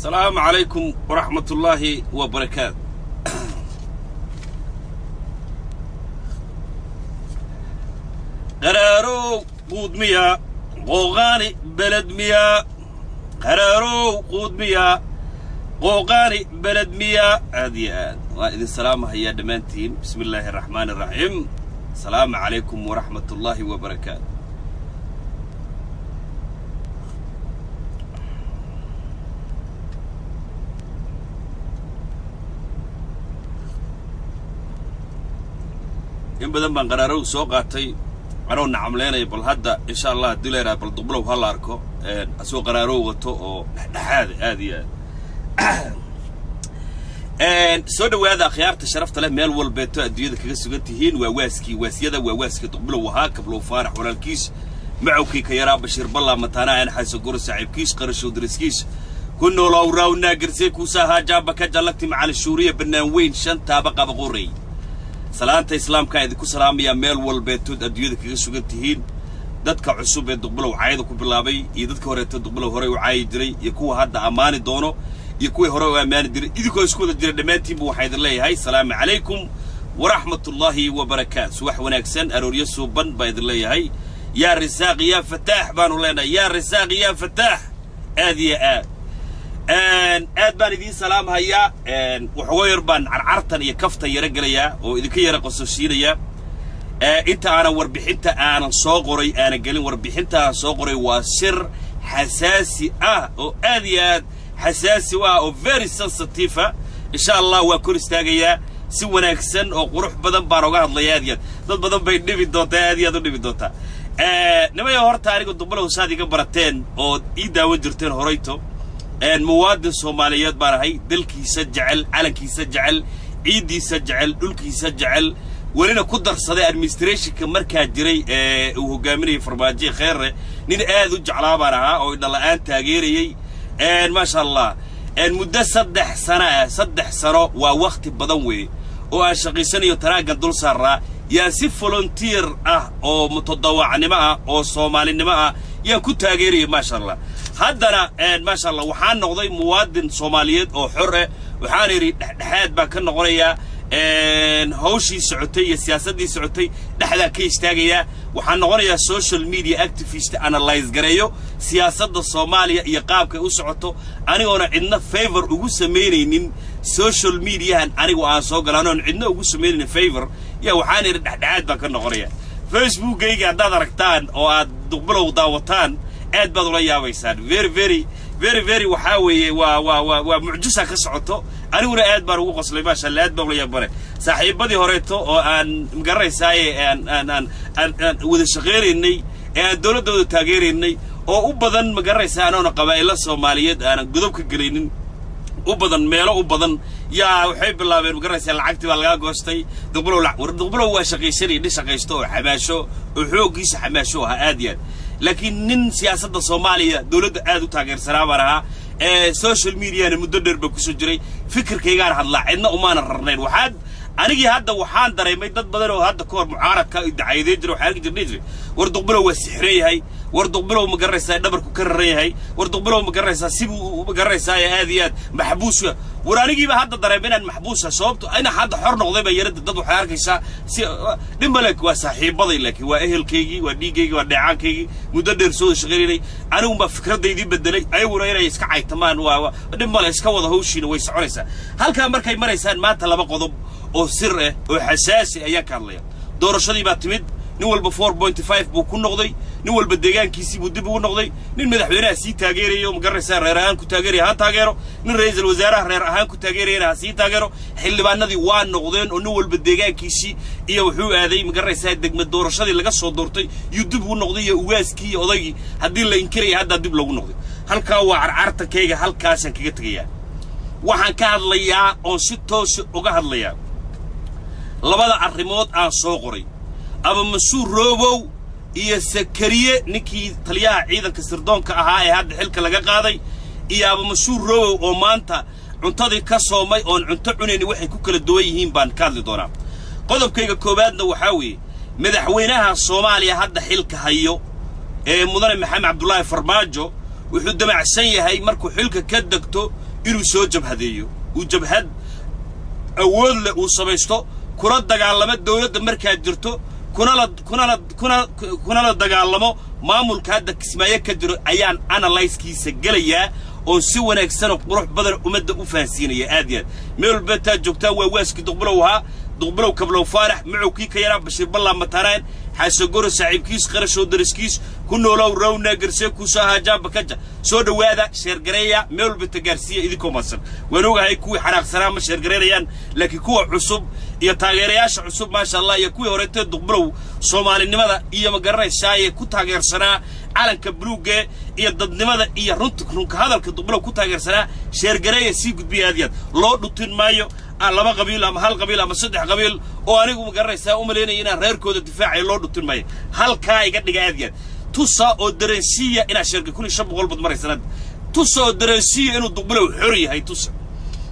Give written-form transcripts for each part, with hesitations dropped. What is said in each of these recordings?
Asalaamu calaykum waraxmatullaahi wa barakaatu. Qaraarow quud miyaa, qooqaani beled miyaa? Qaraarow quud miyaa, qooqaani beled miyaa? Aad iyo aad waan idin salaamahayaa dhammaantiin. Bismi illaahi araxmaani araxiim. Asalaamu calaykum waraxmatullaahi wa barakaatu. In badan baan qaraarow soo qaatay anoo nacamleynaya. Bal hadda insha Allah haddii la yidhaha, bal Duqbilow ha la arko asagoo qaraarow wato oo dhexdhexaada. Aad iyo aad soo dhowaada, akhyaarta sharafta leh, meel walbeeto adduunyada kaga sugan tihiin. Waa waaskii waasyada, waa waaskii Duqbilow ahaa, Kablow Faarax walaalkiis, macowkii ka yaraa, Bashiir Ballaa, mataanaha aan xayso goro, saaxiibkiis, qarashow dariskiis ku noolow, rawnaa garsee kuusa ahaa, jaaba ka jallagti macali shuuriya bannaan weyn shantaaba qaba qorey. Salaanta islaamkaa idinku salaamayaa meel walbeetood adduunyada kaga sugan tihiin. Dadka cusub ee Duqbilow caayada ku bilaabay iyo dadka horeeto Duqbilow horey u caayi jiray iyo kuwa hadda ammaani doono iyo kuwii hore u ammaani jiray, idinkoo isku wada jira, dhammaantiinba waxaa idin leeyahay salaamu calaykum waraxmatullaahi wa barakaatu. Subax wanaagsan, arooryo suuban baa idin leeyahay. Yaa risaaq yaa fataax baanu leenahay, yaa risaaq yaa fataax. Aad iyo aad aad baan idiin salaamhayaa. Waxoogo yar baan carcartan iyo kaftan yaro gelayaa oo idinka yara qososhiinaya inta aanan warbixinta aanan soo qoray aanan gelin. Warbixinta aan soo qoray waa sir xasaasi ah oo aad iyo aad xasaasi u ah oo very sensitive ah. Insha Allah waa kor istaagayaa, si wanaagsan oo qurux badan baan oga hadlaya. Aad iyo aad dad badan bay dhibi doontaa, aad iyo aad u dhibi doontaa. Nimayo, horta aniga Duqbilow saad iga barateen ood ii daawan jirteen horayto, muwaadin Soomaaliyeed baan ahay, dalkiisa jecel, calankiisa jecel, ciiddiisa jecel, dhulkiisa jecel, welina ku darsaday administrationka markaa jiray ee uu hogaaminayay Farmaajo Kheerre. Nin aad u jeclaa baan ahaa oo idhala'aan taageerayey, maasha Allah. Muddo 3 sano ah, 3 sano waa wakhti badan weeye, oo aan shaqaysanayo taraaggan dul saaraa, yaan si volunteer ah oo mutadawacnimo ah oo Soomaalinimo ah yaan ku taageerayay, maasha Allah. Haddana, maasha Allah, waxaan noqday muwaadin Soomaaliyeed oo xor ah. Waxaan idhi dhexdhexaad baan ka noqonayaa hawshii socotay iyo siyaasaddii socotay, dhexdaa ka istaagayaa. Waxaan noqonayaa social media activist analyze gareeyo siyaasadda Soomaaliya iyo qaabkay u socoto, anigoona cidna favor ugu samaynaynin. Social mediahan anigu aan soo gala anoon cidna ugu samaynaynin favor ya, waxaan idhi dhexdhexaad baan ka noqonaya. Facebookayga haddaad aragtaan oo aad Duqbilow daawataan, aad baad ula yaabaysaan. Very very very very waxaa weeye waa mucjisa ka socoto. Aniguna aad baan ugu qoslay, maasha Allah, aad baan ula yaabane. Saaxiibadii horeeto oo aan magaranaysaay aan aan aan aan aan wada shaqaynaynay ee aan dowladda wada taageeraynay oo u badan, magaranaysaa, anoona qabaa'ilo Soomaaliyeed aanan godob ka gelaynin, u badan meelo u badan, yaa waxay bilaabeen, magaranaysaa, lacagtii baa lagaa goostay Duqbilow. War Duqbilow waa shaqaysanaya, nin shaqaysto oo xamaasho oo xooggiisa xamaasho ahaa aad iyo aad, laakiin nin siyaasadda Soomaaliya dowladda aad u taageersanaa baan ahaa. Social mediana muddo dheer baa kusoo jiray, fikirkaygaan hadlaa, cidna umaana rarnayn. Waxaad anigii hadda waxaan dareemay dad badan oo hadda ka hor mucaaradka dacayadeyn jiray, waxaa arki jirnay jiray: war Duqbilow waa sixran yahay, war Duqbilow ma garanaysaa dhabarku ka raran yahay, war Duqbilow ma garanaysaa sibuu ma garanaysaa aad iyo aad maxbuus. War anigiiba hadda dareemay inaan maxbuusa, sababto inaan hadda xor noqday baa yarada. Dad waxay arkaysaa si dhib male, waa saaxiibaday, laakiin waa ehelkaygii, waa dhiiggaygii, waa dheecaankaygii, muddo dheer soo wada shaqaynay. Anigunbaa fikradaydii bedelay, ayaguna inay iska caytamaan waa dhib male, iska wada hawshiina way soconaysaa. Halkaa markay maraysaan, maanta laba qodob oo sir ah oo xasaasi ayaan ka hadlaya. Doorashadii baa timid, nin walba 4.5 buu ku noqday, nin walba deegaankiisii buu dib ugu noqday. Nin madaxweynaha sii taageerayo, ma garanaysaa, reer ahaan ku taageeraya ha taageero, nin ra'iisul wasaaraha reer ahaan ku taageerayana ha sii taageero. Xildhibaanadii waa noqdeen oo nin walba deegaankiisii iyo wuxuu aaday, ma garanaysaa, degma doorashadii laga soo doortay yuu dib ugu noqday, iyo ugaaskii iyo odaygii haddii la inkiraya haddaa dib loogu noqday. Halkaa waa carcartankayga, halkaasaan kaga tegayaa. Waxaan ka hadlayaa oon si toosa uga hadlayaa labada arrimood aan soo qoray: Aba Mansuur Roobow iyo Sakariye, ninkii taliyaha ciidanka sirdoonka ahaa ee hadda xilka laga qaaday, iyo Aba Mansuur Roobow oo maanta cuntadii ka soomay oon cunto cunayni, waxay ku kala duwan yihiin baan ka hadli doonaa. Qodobkayga koowaadna waxaa weeye madaxweynaha Soomaaliya hadda xilka hayo ee mudane Maxamed Cabdulaahi Farmaajo wuxuu damacsan yahay markuu xilka ka degto Inuu soo jabhadeeyo, uu jabhad awood leh uu samaysto, kula dagaalamo dawladda markaad jirto, kunala kunala kuna kunala dagaalamo maamulka hadda Kismaayo ka jiro, ayaan analysis-kiisa gelayaa oon si wanaagsanoo qurux badan ummadda u fahansiinaya. Aad iyo aad meel walba taad joogtaan, waa waaskii Duqbilow ahaa, Duqbilow Kablow Faarax, Mucowkii ka yaraa, Bashiir Ballaa Mataanaan, Xaasogoro saaxiibkiis, Qarashow dariskiis ku noolow, rawna garsee kuusoo ahaa bakaja. Soo dhowaada, share gareeya, meel walba ta gaarsiiya idinkoo madsan. Waan ogahay kuwii xanaaqsanaa ma share gareynayaan, laakiin kuwa cusub iyo taageerayaasha cusub, maasha Allah, iyo kuwii horeetee Duqbilow Soomaalinimada iyo ma garanaysaaye ku taageersanaa calanka buluugge iyo dadnimada iyo runta, runka hadalka Duqbilow ku taageersanaa, share gareeya, sii gudbiya. Aad iyo aad loo dhutin maayo aan laba qabiil ama hal qabiil ama saddex qabiil oo anigu ma garanaysaa u malaynaya inaan reerkooda difaacayo. Loo dhutin maayo, halkaa iga dhiga. Aad iyo aad tusa oo dareensiiya inaad sheerga 1500 baad maraysan hadda. Tusa oo dareensiiya inuu Duqbilow xor yahay. Tusa,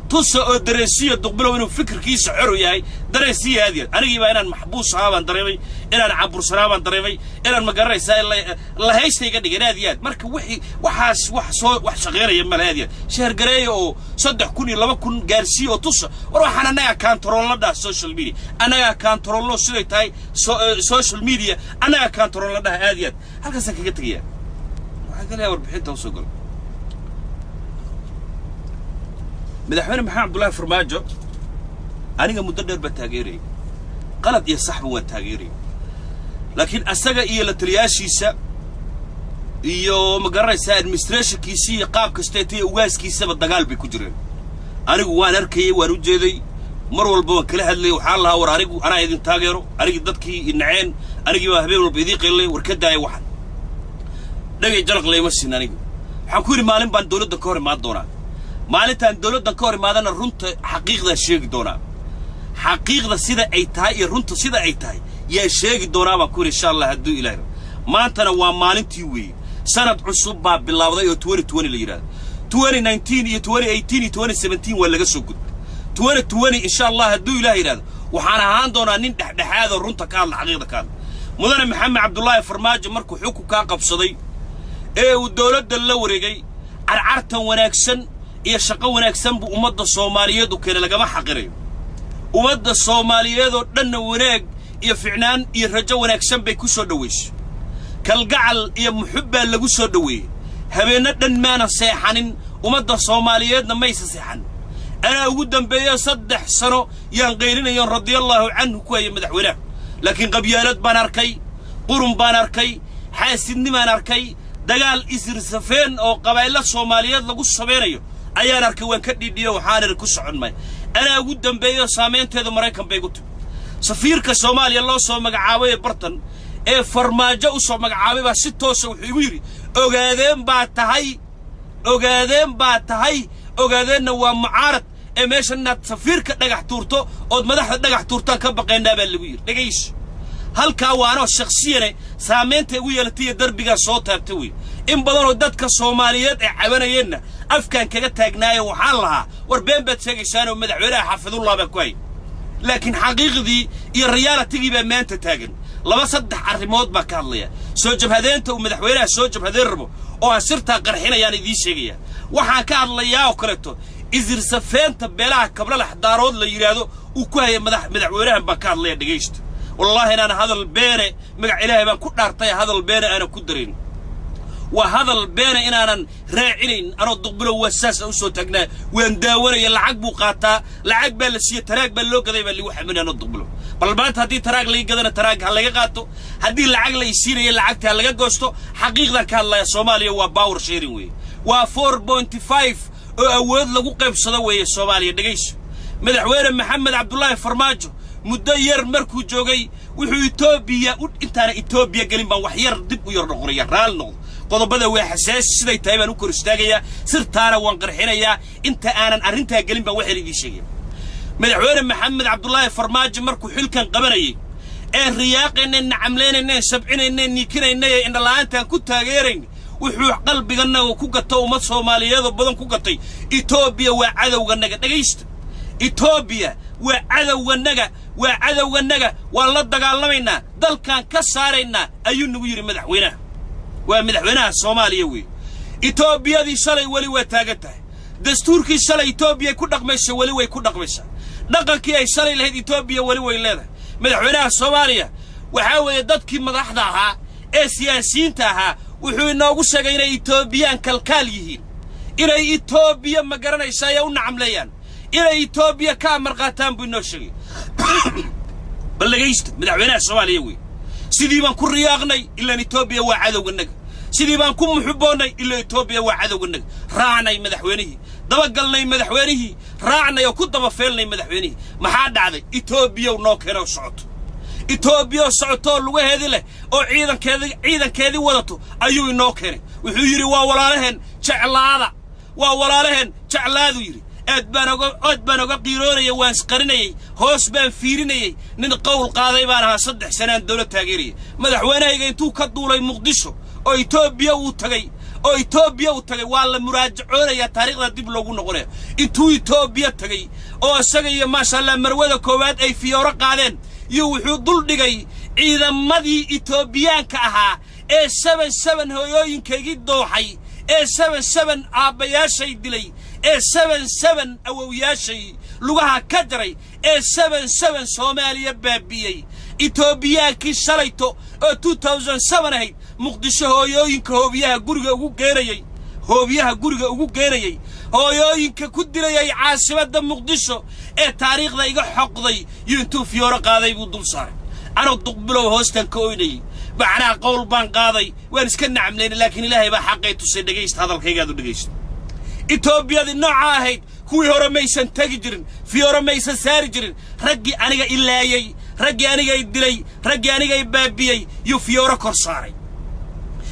tusa oo dareensiiya Duqbilow inuu fikirkiisa xor yahay, dareensiiya. Aad iyo aad anigii baa inaan maxbuus ahaa baan dareemay, inaan cabursanaa baan dareemay, inaan ma garanaysaa lahaysta iga dhigeen. Aad iyo aad marka wixii waxaas wax soo wax shaqaynaya male. Aad iyo aad share gareeya oo 3000 iyo 2000 gaarsiiya oo tusa. War waxaan annagaa control-la dhaha social media, annagaa control-lo siday tahay social media, annagaa control-la dhaha. Aad iyo aad halkaasaan kaga tegaya. Waxaan galayaa warbixinta usoo galo. Madaxweyne Maxamed Cabdullaahi Farmaajo aniga muddo dheer baa taageerayay, qalad iyo saxba waan taageerayay, laakiin asaga iyo la taliyaashiisa iyo ma garanaysaa administration-kiisi iyo qaab kasteeta iyo ugaaskiisaba dagaal bay ku jireen. Anigu waan arkayey, waan u jeeday, mar walba waan kala hadlayay. Waxaan lahaa, war anigu anaa idin taageero, anigii dadkii i naceen, anigii baa habeen walba idiin qeylay, war ka daaya waxan dhagay jalaq layma siin. Anigu waxaan ku yidhi, maalin baan dawladda ka hor imaan doonaa, maalintaan dawladdan ka hor imaadana runta xaqiiqdaa sheegi doonaa, xaqiiqda sida ay tahay iyo runta sida ay tahay yaa sheegi doonaa baan ku yidhi, insha Allah hadduu Ilahay rabo. Maantana waa maalintii weeye. Sanad cusub baa bilowday oo 2020 la yidhahdo. 2019 iyo 2018 iyo 2017 waa laga soo gudbay. 2020, insha Allah hadduu Ilaah yidhahdo, waxaan ahaan doonaa nin dhexdhexaad oo runta ka hadla, xaqiiqda ka hadla. Mudane Maxamed Cabdullaahi Farmaajo markuu xukunkaa qabsaday ee uu dawladda la wareegay, carcartan wanaagsan iyo shaqo wanaagsan buu ummadda Soomaaliyeed u keenay, lagama xaqirayo. Ummadda Soomaaliyeed oo dhanna wanaag iyo ficnaan iyo rajo wanaagsan bay ku soo dhowaysay, kalgacal iyo muxubbaa lagu soo dhoweeyey. Habeenno dhan maanan seexanin, ummadda Soomaaliyeedna maysa seexan. Anaa ugu dambeeyo, 3 sano yaan qaylinayoon radiallaahu canhu ku haya madaxweynaha, laakiin qabyaalad baan arkay, qurun baan arkay, xaasidnimaan arkay, dagaal isirsafeen oo qabaa'ilo Soomaaliyeed lagu samaynayo ayaan arkay. Waan ka dhiidhiyo, waxaan idhi ku socon maayo. Anaa ugu dambeeyo, saamaynteedu Maraykan bay igu timi. Safiirka Soomaaliya loo soo magacaabay ee Bartan ee Farmaajo u soo magacaabay baa si toosa wuxuu igu yidhi, "Ogaadeen baa tahay, Ogaadeen baa tahay, Ogaadeenna waa mucaarad, ee meeshan inaad safiirka dhagax tuurto ood madaxda dhagax tuurtaan ka baqaynaa," baa lagu yidhi. Dhegayso, halkaa waanoo shakhsiyane saamaynta igu yeelatay iyo darbigaa soo taabta wey. In badanoo dadka Soomaaliyeed ay cabanayeenna afkaan kaga taagnaayo, waxaan lahaa, war been baad sheegaysaanoo madaxweynaha xafidullah baa ku hay, laakiin xaqiiqdii iyo reality-gii baa maanta taagan. Laba saddex arrimood baa ka hadlaya. Soo jabhadeenta uu madaxweynaha soo jabhadeen rabo oo aan sirtaa qarxinayaan idiin sheegaya. Waxaan ka hadlayaa oo kaleeto isirsafeenta beelaha Kablalax Daarood la yidhaahdo uu ku haya madaxweynahan baan ka hadlaya. Dhegaysta, wallaahi inaan hadal beene, magac Ilaahay baan ku dhaartay, hadal beene aanan ku darin, waa hadal beena inaanan raacinayn. Anoo Duqbilow waa saasa u soo taagnaa, waan daawanaya. Lacag buu qaataa, lacag baa la siiye, taraag baa loo gaday baa lagu xaminaya. Anoo Duqbilow, bal maanta haddii taraag laga gadana taraag ha laga qaato, haddii lacag la isiinaya lacagta ha laga goosto. Xaqiiqdan ka hadlaya. Soomaaliya waa power sharing weeye, waa 4.5 oo awood lagu qaybsado weeye Soomaaliya. Dhegayso, madaxweyne Maxamed Cabdullaahi Farmaajo muddo yar markuu joogay wuxuu Etoobiya u intaana Etoobiya gelin baan wax yar dib u yar noqonaya. Raali noqdo, qodobada waa xasaasi, siday tahay baan u kor istaagayaa, sirtaana waan qarxinayaa. Inta aanan arrintaa gelin baan waxaan idiin sheegaya. Madaxweyne Maxamed Cabdullaahi Farmaajo markuu xilkan qabanayay ee riyaaqaynay, nacamlaynaynay, sabcinaynay, niikinaynay ee indhala'aantaan ku taageerayn, wuxuu qalbiganaga ku gato, ummad Soomaaliyeedoo badan ku gatay, Etoobiya waa cadowganaga. Dhegaysta, Etoobiya waa cadowganaga, waa cadowganaga, waan la dagaalamaynaa, dalkaan ka saaraynaa, ayuu nagu yidhi madaxweynaha. Waa madaxweynaha Soomaaliya weeye. Etoobiyadii shalay weli waa taagan tahay. Dastuurkii shalay Etoobiya ku dhaqmaysa weli way ku dhaqmaysaa. Dhaqankii ay shalay lahayd Etoobiya weli way leedahay. Madaxweynaha Soomaaliya waxaa weeye dadkii madaxda ahaa ee siyaasiyiinta ahaa wuxuu inoogu sheegay inay Etoobiyaan kalkaal yihiin, inay Etoobiya, ma garanaysaa, ay u nacamleeyaan, inay Etoobiya ka amar qaataan buu inoo sheegay. Bal dhegaysta, madaxweynaha Soomaaliya wey. Sidii baan ku riyaaqnay, ilaan Etoobiya waa cadowganaga. Sidii baan ku muxuboonnay, ilaa Etoobiya waa cadowganaga. Raacnay madaxweynihii, dabagalnay madaxweynihii, raacnay oo ku dabafeelnay madaxweynihii. Maxaa dhacday? Etoobiyow noo keenoo socoto, Etoobiya oo socoto oo lugaheedii leh oo ciidankeedii wadato ayuu inoo keenay. Wuxuu yidhi, "Waa walaalaheen, jeclaada, waa walaalaheen, jeclaaduu" yidhi. Aad baan oga qiiroonayay, waan isqarinayey, hoos baan fiirinayey. Nin qowl qaaday baan ahaa, 3 sanaan dawlad taageerayay. Madaxweynahayga intuu ka duulay Muqdisho oo Etoobiya uu tagay, oo Etoobiya uu tagay, waa la muraajacoonayaa, taariikhda dib loogu noqonaya. Intuu Etoobiya tagay oo isaga iyo, maasha Allah, marwada koowaad ay fiyooro qaadeen iyo wuxuu dul dhigay ciidamadii Etoobiyaanka ahaa ee 7-7 hooyooyinkaygii dooxay, ee 7-7 aabbayaashay dilay, ee 7-7 awowyaashay lugaha ka jaray, ee 7-7 Soomaaliya baabi'iyey. Etoobiyaankii shalayto oo 2007 ahayd Muqdisho hooyooyinka hoobiyaha guriga ugu geenayey, hoobiyaha guriga ugu geenayey, hooyooyinka ku dilayay caasimadda Muqdisho ee taariikhda iga xoqday iyo intuu fiyooro qaaday buu dul saaray. Anoo Duqbilow hoostan ka oynayey, macnaha qowl baan qaaday, waan iska nacamlaynay, laakiin Ilaahay baa xaqay tusay. Dhegaysta, hadalkaygaad u dhegaysta. Etoobiyadii nooca ahayd kuwii hore maysan tegi jirin, fiyooro maysan saari jirin. Raggii aniga ilaayey, raggii aniga i dilay, raggii aniga i baabiyey yuu fiyooro kor saaray,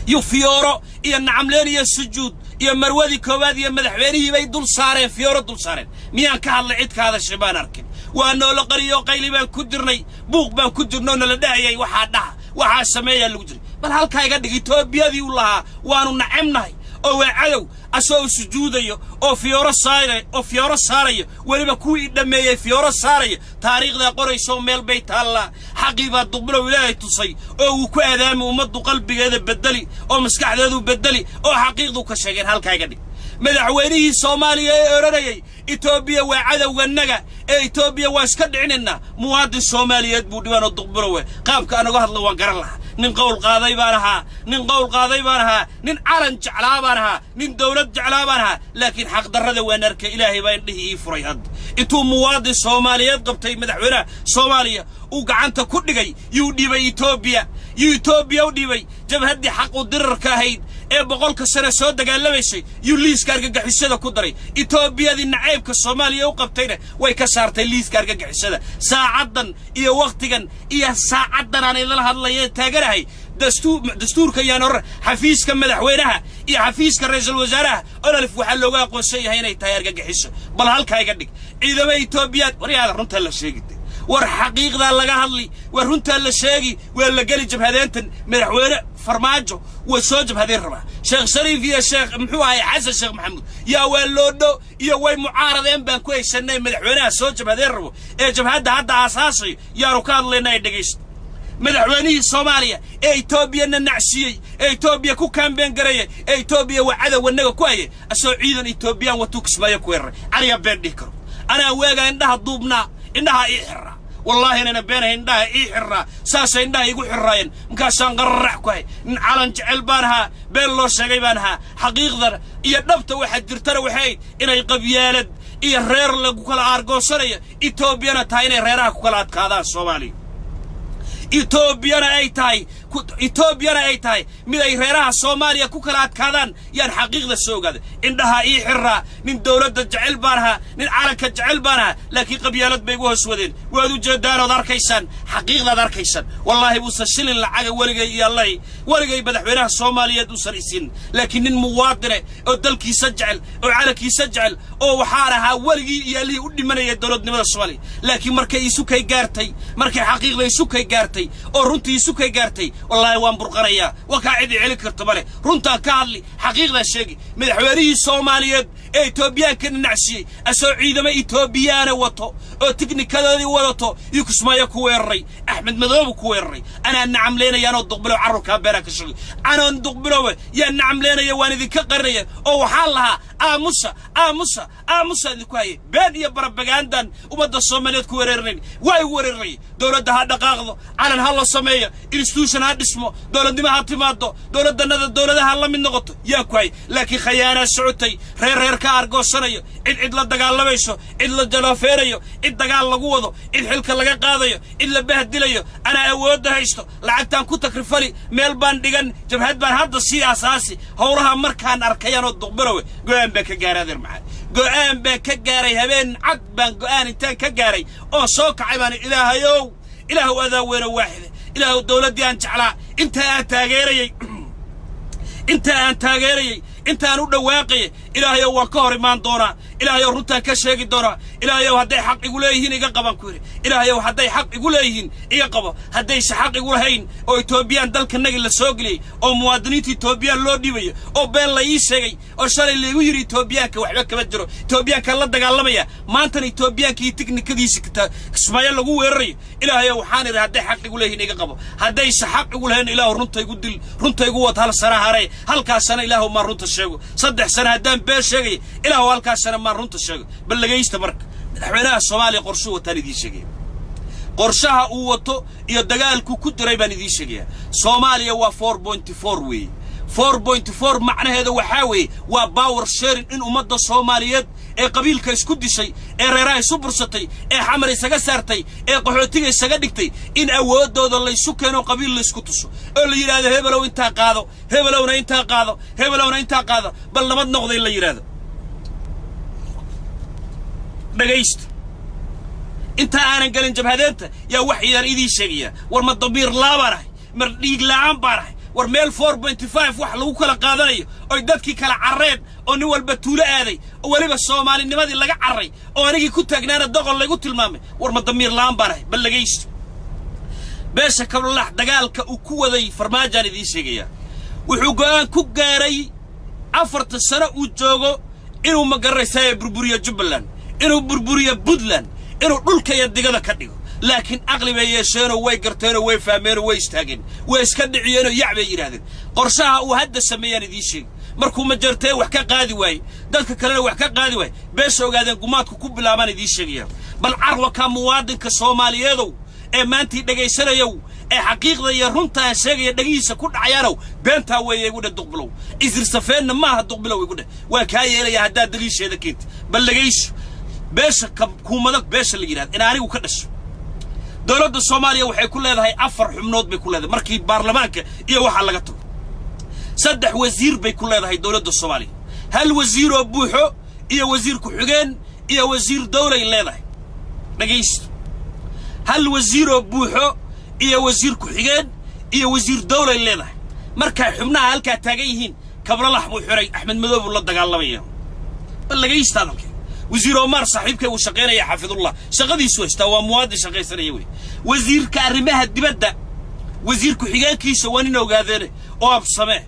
yuu fiyooro iyo nacamleen iyo sujuud iyo marwadii koowaad iyo madaxweynihii bay dul saareen, fiyooro dul saareen. Miyaan ka hadlay? Cid ka hadashay baan arkin. Waa noola qariyo, qayli baan ku jirnay, buuq baan ku jirnay oo nala dhahayay, waxaa dhaha, waxaa sameeyaa lagu jiray. Bal halkaa iga dhig. Etoobiyadii u lahaa waanu nacabnahay oo waa cadow, asagoo sujuudayo oo fiyooro saaraya, oo fiyooro saarayo, weliba kuwii dhammeeyey fiyooro saaraya, taariikhdaa qorayso, meel bay taallaa. Xaqii baa Duqbilow Ilaahay tusay oo uu ku aadaami ummaddu qalbigeeda bedeli oo maskaxdeedu bedeli oo xaqiiqdu ka sheegeen. Halkaa iga dhig. Madaxweynihii Soomaaliya ee odhanayay Etoobiya waa cadowganaga ee Etoobiya waa iska dhicinaynaa, muwaadin Soomaaliyeed buu dhibanoo Duqbilowe. Qaabka aan uga hadlo waan garan lahaa. Nin qowl qaaday baan ahaa, nin qowl qaaday baan ahaa, nin calan jeclaa baan ahaa, nin dawlad jeclaa baan ahaa, laakiin xaqdarrada waan arkay. Ilaahay baa indhihii ii furay. Hadda intuu muwaadin Soomaaliyeed qabtay madaxweynaha Soomaaliya, uu gacanta ku dhigay, yuu dhiibay Etoobiya, yuu Etoobiya u dhiibay. Jabhaddii xaqu dirarka ahayd ee 100-ka sane soo dagaalamaysay yuu liiska argagixisada ku daray. Etoobiyadii nacaybka Soomaaliya u qabtayna way ka saartay liiska argagixisada. Saacaddan iyo wakhtigan iyo saacaddan aan idinla hadlaya taaganahay, dastuurka yaan oran, xafiiska madaxweynaha iyo xafiiska ra'iisul wasaaraha ONLF waxaa looga aqoonsan yahay inay tahay argagixiso. Bal halkaa iga dhig. Ciidamo Etoobiyaad, waryaada runtaa la sheegida, war xaqiiqdaa laga hadli, war runtaa la sheegi. Waa la geli jabhadeentan. Madaxweyne Farmaajo way soo jabhadeen rabaa. Sheekh Shariif iyo Sheekh, muxuu ahay, Xasan Sheekh Maxamuud yaa waa loodho iyo way mucaaradeen baan ku haysanay. Madaxweynaha soo jabhadeen rabo ee jabhadda hadda aasaasayo yaanu ka hadlaynaa ay dhegaysto. Madaxweynihii Soomaaliya ee Etoobiyana nacsiiyey, ee Etoobiya ku kaambeen gareeyay, ee Etoobiya waa cadowganaga ku hayay, asoo ciidan Etoobiyaan watuu Kismaayo ku weeraray. Aniga been dhihi karo? Anaa weegaa indhaha duubnaa, indhaha ii xirraa, wallaahi inayna beenahay, indhaha ii xirraa, saasay indhaha iigu xirraayeen. Markaasaan qararac ku hay. Nin calan jecel baan ahaa, been loo sheegay baan ahaa. Xaqiiqdana iyo dhabta waxaa jirtana waxay ahayd inay qabyaalad iyo reer lagu kala aargoosanayo, Etoobiyana tahay inay reeraha ku kala adkaadaan Soomaaliya. Etoobiyana ay tahay mid ay reeraha Soomaaliya ku kala adkaadaan yaan xaqiiqda soo ogaaday. Indhaha ii xirraa, nin dawladda jecel baan ahaa, nin calanka jecel baan ahaa, laakiin qabyaalad bay igu hoos wadeen. Waad u jeedaanood arkaysaan, xaqiiqdaad arkaysaan. Wallaahi buusan shilin lacaga weligay iyo Allahi weligay madaxweynaha Soomaaliyeed uusan isin, laakiin nin muwaadine oo dalkiisa jecel oo calankiisa jecel oo waxaan ahaa weligii iyo Allihii u dhimanaya dowladnimada Soomaaliya. Laakiin markay isukay gaartay, markay xaqiiqda isukay gaartay oo runtii isukay gaartay, wallaahi waan burqanayaa. Waa kaa cid i celin karto male. Runtaan ka hadli, xaqiiqdaa sheegi. Madaxweynihii Soomaaliyeed Ee Etoobiyaanka dhinacsiiyey, asoo ciidamo Etoobiyaana wato oo tiknikadoodii wadato iyo Kismaayo ku weeraray, Axmed Madoobu ku weeraray. Anaa nacamleynayaanoo Duqbilow carruurkaa beeraa ka shaqay, anoon Duqbilowe yaa nacamleynaya, waan idinka qarinaya oo waxaan lahaa aamusa, aamusa, aamusa idinku hayay. Been iyo barabagaandan ummadda Soomaaliyeed ku wereerinayn, waa igu wereerinayay. Dowladda ha dhaqaaqdo, calan ha la sameeyo, institution ha dhismo, dowladnimo ha timaado, dowladdanada dowladaha la mid noqoto yaa ku hay. Laakiin khayaanaa socotay, reer reer ka argoosanayo, cid cid la dagaalamayso, cid la jaloofeerayo, cid dagaal lagu wado, cid xilka laga qaadayo, cid la bahdilayo. Anaa awoodda haysto, lacagtaan ku takrifali, meel baan dhigan, jabhad baan hadda sii asaasi. Howlaha markaan arkayaanoo Duqbilowe, go'aan baan ka gaaray. Adeer maxaa go'aan baan ka gaaray? Habeen cad baan go'aan intaan ka gaaray oo soo kacay baan: Ilaahayow, Ilaahow, adaa weyno waaxide, Ilaahow, dowladdii aan jeclaa, inta aan taageerayey, inta aan taageerayey, intaan u dhawaaqayay, Ilaahayow, waan ka hor imaan doonaa. Ilaahayow, runtaan ka sheegi doonaa. Ilaahayow, hadday xaq igu leeyihiin iga qaban ku yidhi. Ilaahayow, hadday xaq igu leeyihiin iga qabo. Haddayse xaq igu lahayn oo Etoobiyaan dalkanagii la soo geliyey oo muwaadiniinta Etoobiyaan loo dhiibayo oo been la ii sheegay oo shalay laygu yidhi Etoobiyaanka waxba kama jiro, Etoobiyaanka la dagaalamaya, maantana Etoobiyaanka iyo tiknikadiisa Kismaayo lagu weerarayo, Ilaahayow, waxaan idhi hadday xaq igu leeyihiin iga qabo. Haddayse xaq igu lahayn, Ilaahu, runta igu dil, runta igu wad. Hal sana hare, halkaas sana Ilaahu maan runta sheego. 3 sana haddaan been sheegaya, Ilaahu, halkaas sana maan runta sheego. Bal dhegaysta marka, madaxweynaha Soomaaliya qorshuu wataan idiin sheegaya, qorshaha uu wato iyo dagaalku ku diray baan idiin sheegaya. Soomaaliya waa 4.4 weeye. 4.4 macnaheeda waxaa weeye waa power sharing, in ummadda Soomaaliyeed ee qabiilka isku dishay, ee reeraha isu bursatay, ee Xamar isaga saartay, ee qaxootiga isaga dhigtay, in awooddooda laysu keeno, qabiil laysku tuso oo la yidhaahdo hebelow intaa qaado, hebelowna intaa qaado, hebelowna intaa qaado, bal nabad noqda in la yidhaahdo. Dhagaysta, inta aanan gelin jabhadeenta yaa waxyaan idiin sheegaya. War ma damiir laa baan ahay? Mar dhiig la'aan baan ahay? War meel 4.5 wax lagu kala qaadanayo oy dadkii kala carreen oo nin walba tuulo aaday oo weliba Soomaalinimadii laga carray oo anigii ku taagnaana doqon laygu tilmaamay, war ma damiir la'aan baan ahay? Bal dhagaysto, beesha Kablalax dagaalka uu ku waday Farmaajaan idiin sheegayaa. Wuxuu go'aan ku gaaray 4ta sano uu joogo inuu, ma garanaysaa, burburiyo Jubbaland, inuu burburiyo Puntland, inuu dhulka iyo digada ka dhigo. Laakiin aqli bay yeesheenoo way garteenoo way fahmeenoo way istaageen, way iska dhiciyeenoo yac bay yidhahdeen. Qorshaha uu hadda sameeyaan idiin sheegay. Markuu Majartee wax ka qaadi waaye, dadka kalena wax ka qaadi waaye, beesha Ogaadeen gumaadku ku bilaabaan idiin sheegaya. Bal carwakaa, muwaadinka Soomaaliyeedow ee maantii dhegaysanayow, ee xaqiiqda iyo runta aan sheegaya dhegihiisa ku dhacayaanow, beentaa weeye igu dheh Duqbilow, isirsafeenna maaha Duqbilow igu dheh, waa kaa yeelaya haddaad daliisheeda keenta. Bal dhegayso, beesha kuumada, beesha la yidhahda in anigu ka dhasho, dowladda Soomaaliya waxay ku leedahay afar xubnood bay ku leedahay. Markii baarlamaanka iyo waxaa laga tago, saddex wasiir bay ku leedahay dowladda Soomaaliya. Hal wasiir oo buuxo iyo wasiir ku-xigeen iyo wasiir dowlay leedahay. Dhegaysto, hal wasiir oo buuxo iyo wasiir ku-xigeen iyo wasiir dowlay leedahay. Markay xubnaha halkaa taagan yihiin, Kablalax buu xiray, Axmed Madow buu la dagaalamaya. Bal dhagaysta hadalkay. Wasiir Omar saaxiibkay uu shaqaynaya, xafidullah, shaqadiisu haystaa, waa muwaadin shaqaysanaya wey. Wasiirka arrimaha dibadda, wasiir ku-xigeenkiisa waa nin Ogaadeene oo Absamee.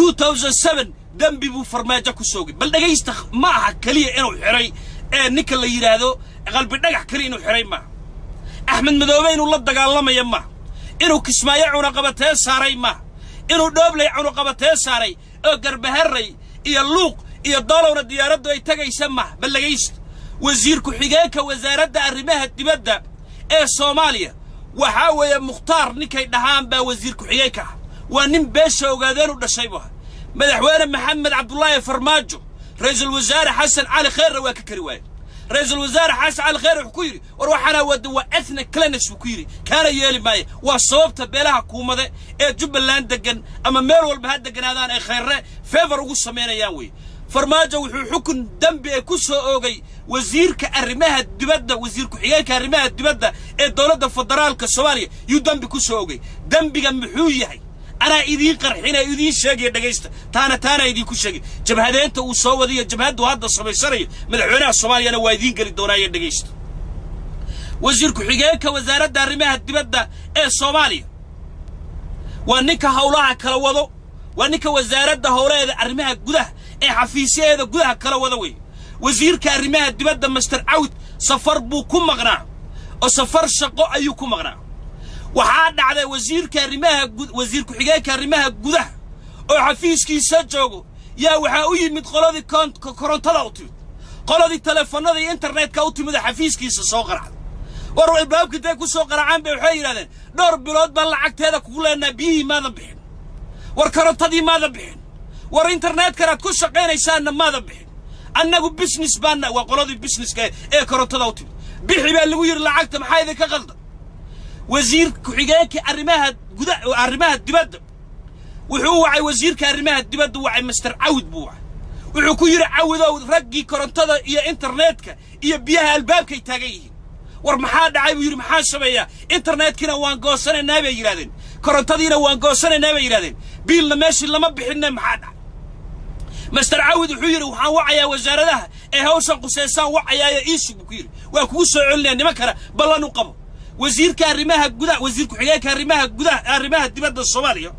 2007 dembi buu Farmaajo ku soogay. Bal dhegaysta, ma aha keliya inuu xiray ee ninka la yidhaahdo Qalbi Dhagax keliya inuu xiray maaha, Axmed Madoobe inuu la dagaalamaya maaha, inuu Kismaayo cunaqabatee saaray maaha, inuu Dhoobley cunaqabatee saaray oo Garbaharray iyo Luuq iyo Doolowna diyaaraddu ay tegaysa maaha. Bal dhegaysta, wasiir ku-xigeenka wasaaradda arrimaha dibadda ee Soomaaliya waxaa weeye Mukhtaar ninkay dhahaan baa wasiir ku-xigeenka ah. Waa nin beesha Ogaadeen u dhashay buu ahaa. Madaxweyne Maxamed Cabdulaahi Farmaajo, ra'iisul wasaare Xasan Cali Kheerna waa ka kari waaye. Ra'iisul wasaare Xasan Cali Kheer wuxuu ku yidhi: war waxaana wada waa ethnic cleanse, buu ku yidhi, kaana yeeli maayo. Waa sababta beelaha Kuumade ee Jubbaland degan ama meel walba ha deganaadaan ay Kheyrre favor ugu samaynayaan wey. Farmaajo wuxuu xukun dembi ee ku soo oogay wasiirka arrimaha dibadda, wasiir ku-xigeenka arrimaha dibadda ee dowladda federaalka Soomaaliya yuu dembi ku soo oogay. Dembiga muxuu yahay? Anaa idiin qarxinaya, idiin sheegaya. Dhegaysta, taana idiinku sheegay. Jabhadeenta uu soo wadayo, jabhaddu hadda samaysanayo madaxweynaha Soomaaliyana waa idiin geli doonaaye. Dhegaysta, wasiir ku-xigeenka wasaaradda arrimaha dibadda ee Soomaaliya waa ninka howlaha kala wado, waa ninka wasaaradda howlaheeda arrimaha gudaha Ee xafiisyaheeda gudaha kala wada wey. Wasiirka arrimaha dibadda Master Cawd safar buu ku maqnaa, oo safar shaqo ayuu ku maqnaa. Waxaa dhacday wasiirka arrimaha, wasiir ku-xigeenka arrimaha gudaha oo xafiiskiisa joogo yaa waxaa u yimid qoladii korontada u timid, qoladii teleefanada iyo internetka u timid oo xafiiskiisa soo qaracday. War albaabka intay ku soo qaracaan bay waxay yidhahdeen: "Dhowr bilood baan lacagteeda kugu leenaha, biyihii maadan bixin, war korontadii maadan bixin, war internetkanaad ku shaqaynaysaanna maadan bixin. Annagu business baana." Waa qoladii businesska ee korontada u timid. "Bixi," baa lagu yidhi, "lacagta. Maxaa idinka qaldan?" Wasiir ku-xigeenka arrimaha guda, arrimaha dibadda wuxuu wacay wasiirka arrimaha dibadda, wacay Master Cawid buu wacay. Wuxuu ku yidhi: "Cawidow, raggii korontada iyo internetka iyo biyaha albaabkay taagan yihiin. War maxaa dhacay?" buu yidhi. "Maxaan sameeyaa? Internetkiina waan goosanaynaa bay yidhahdeen, korontadiina waan goosanaynaa bay yidhahdeen, biilna meeshii lama bixinne, maxaa dhacay?" Master Cawid wuxuu yidhi: "Waxaan wacayaa wasaaradaha ee hawshan quseysaan wacayaayo, iisug," buu ku yidhi. "Waa kugu soo celinaya. Nimankana ballan u qabo." Wasiirka arrimaha gudaha, wasiir ku-xigeenka arrimaha gudaha, arrimaha dibadda Soomaaliya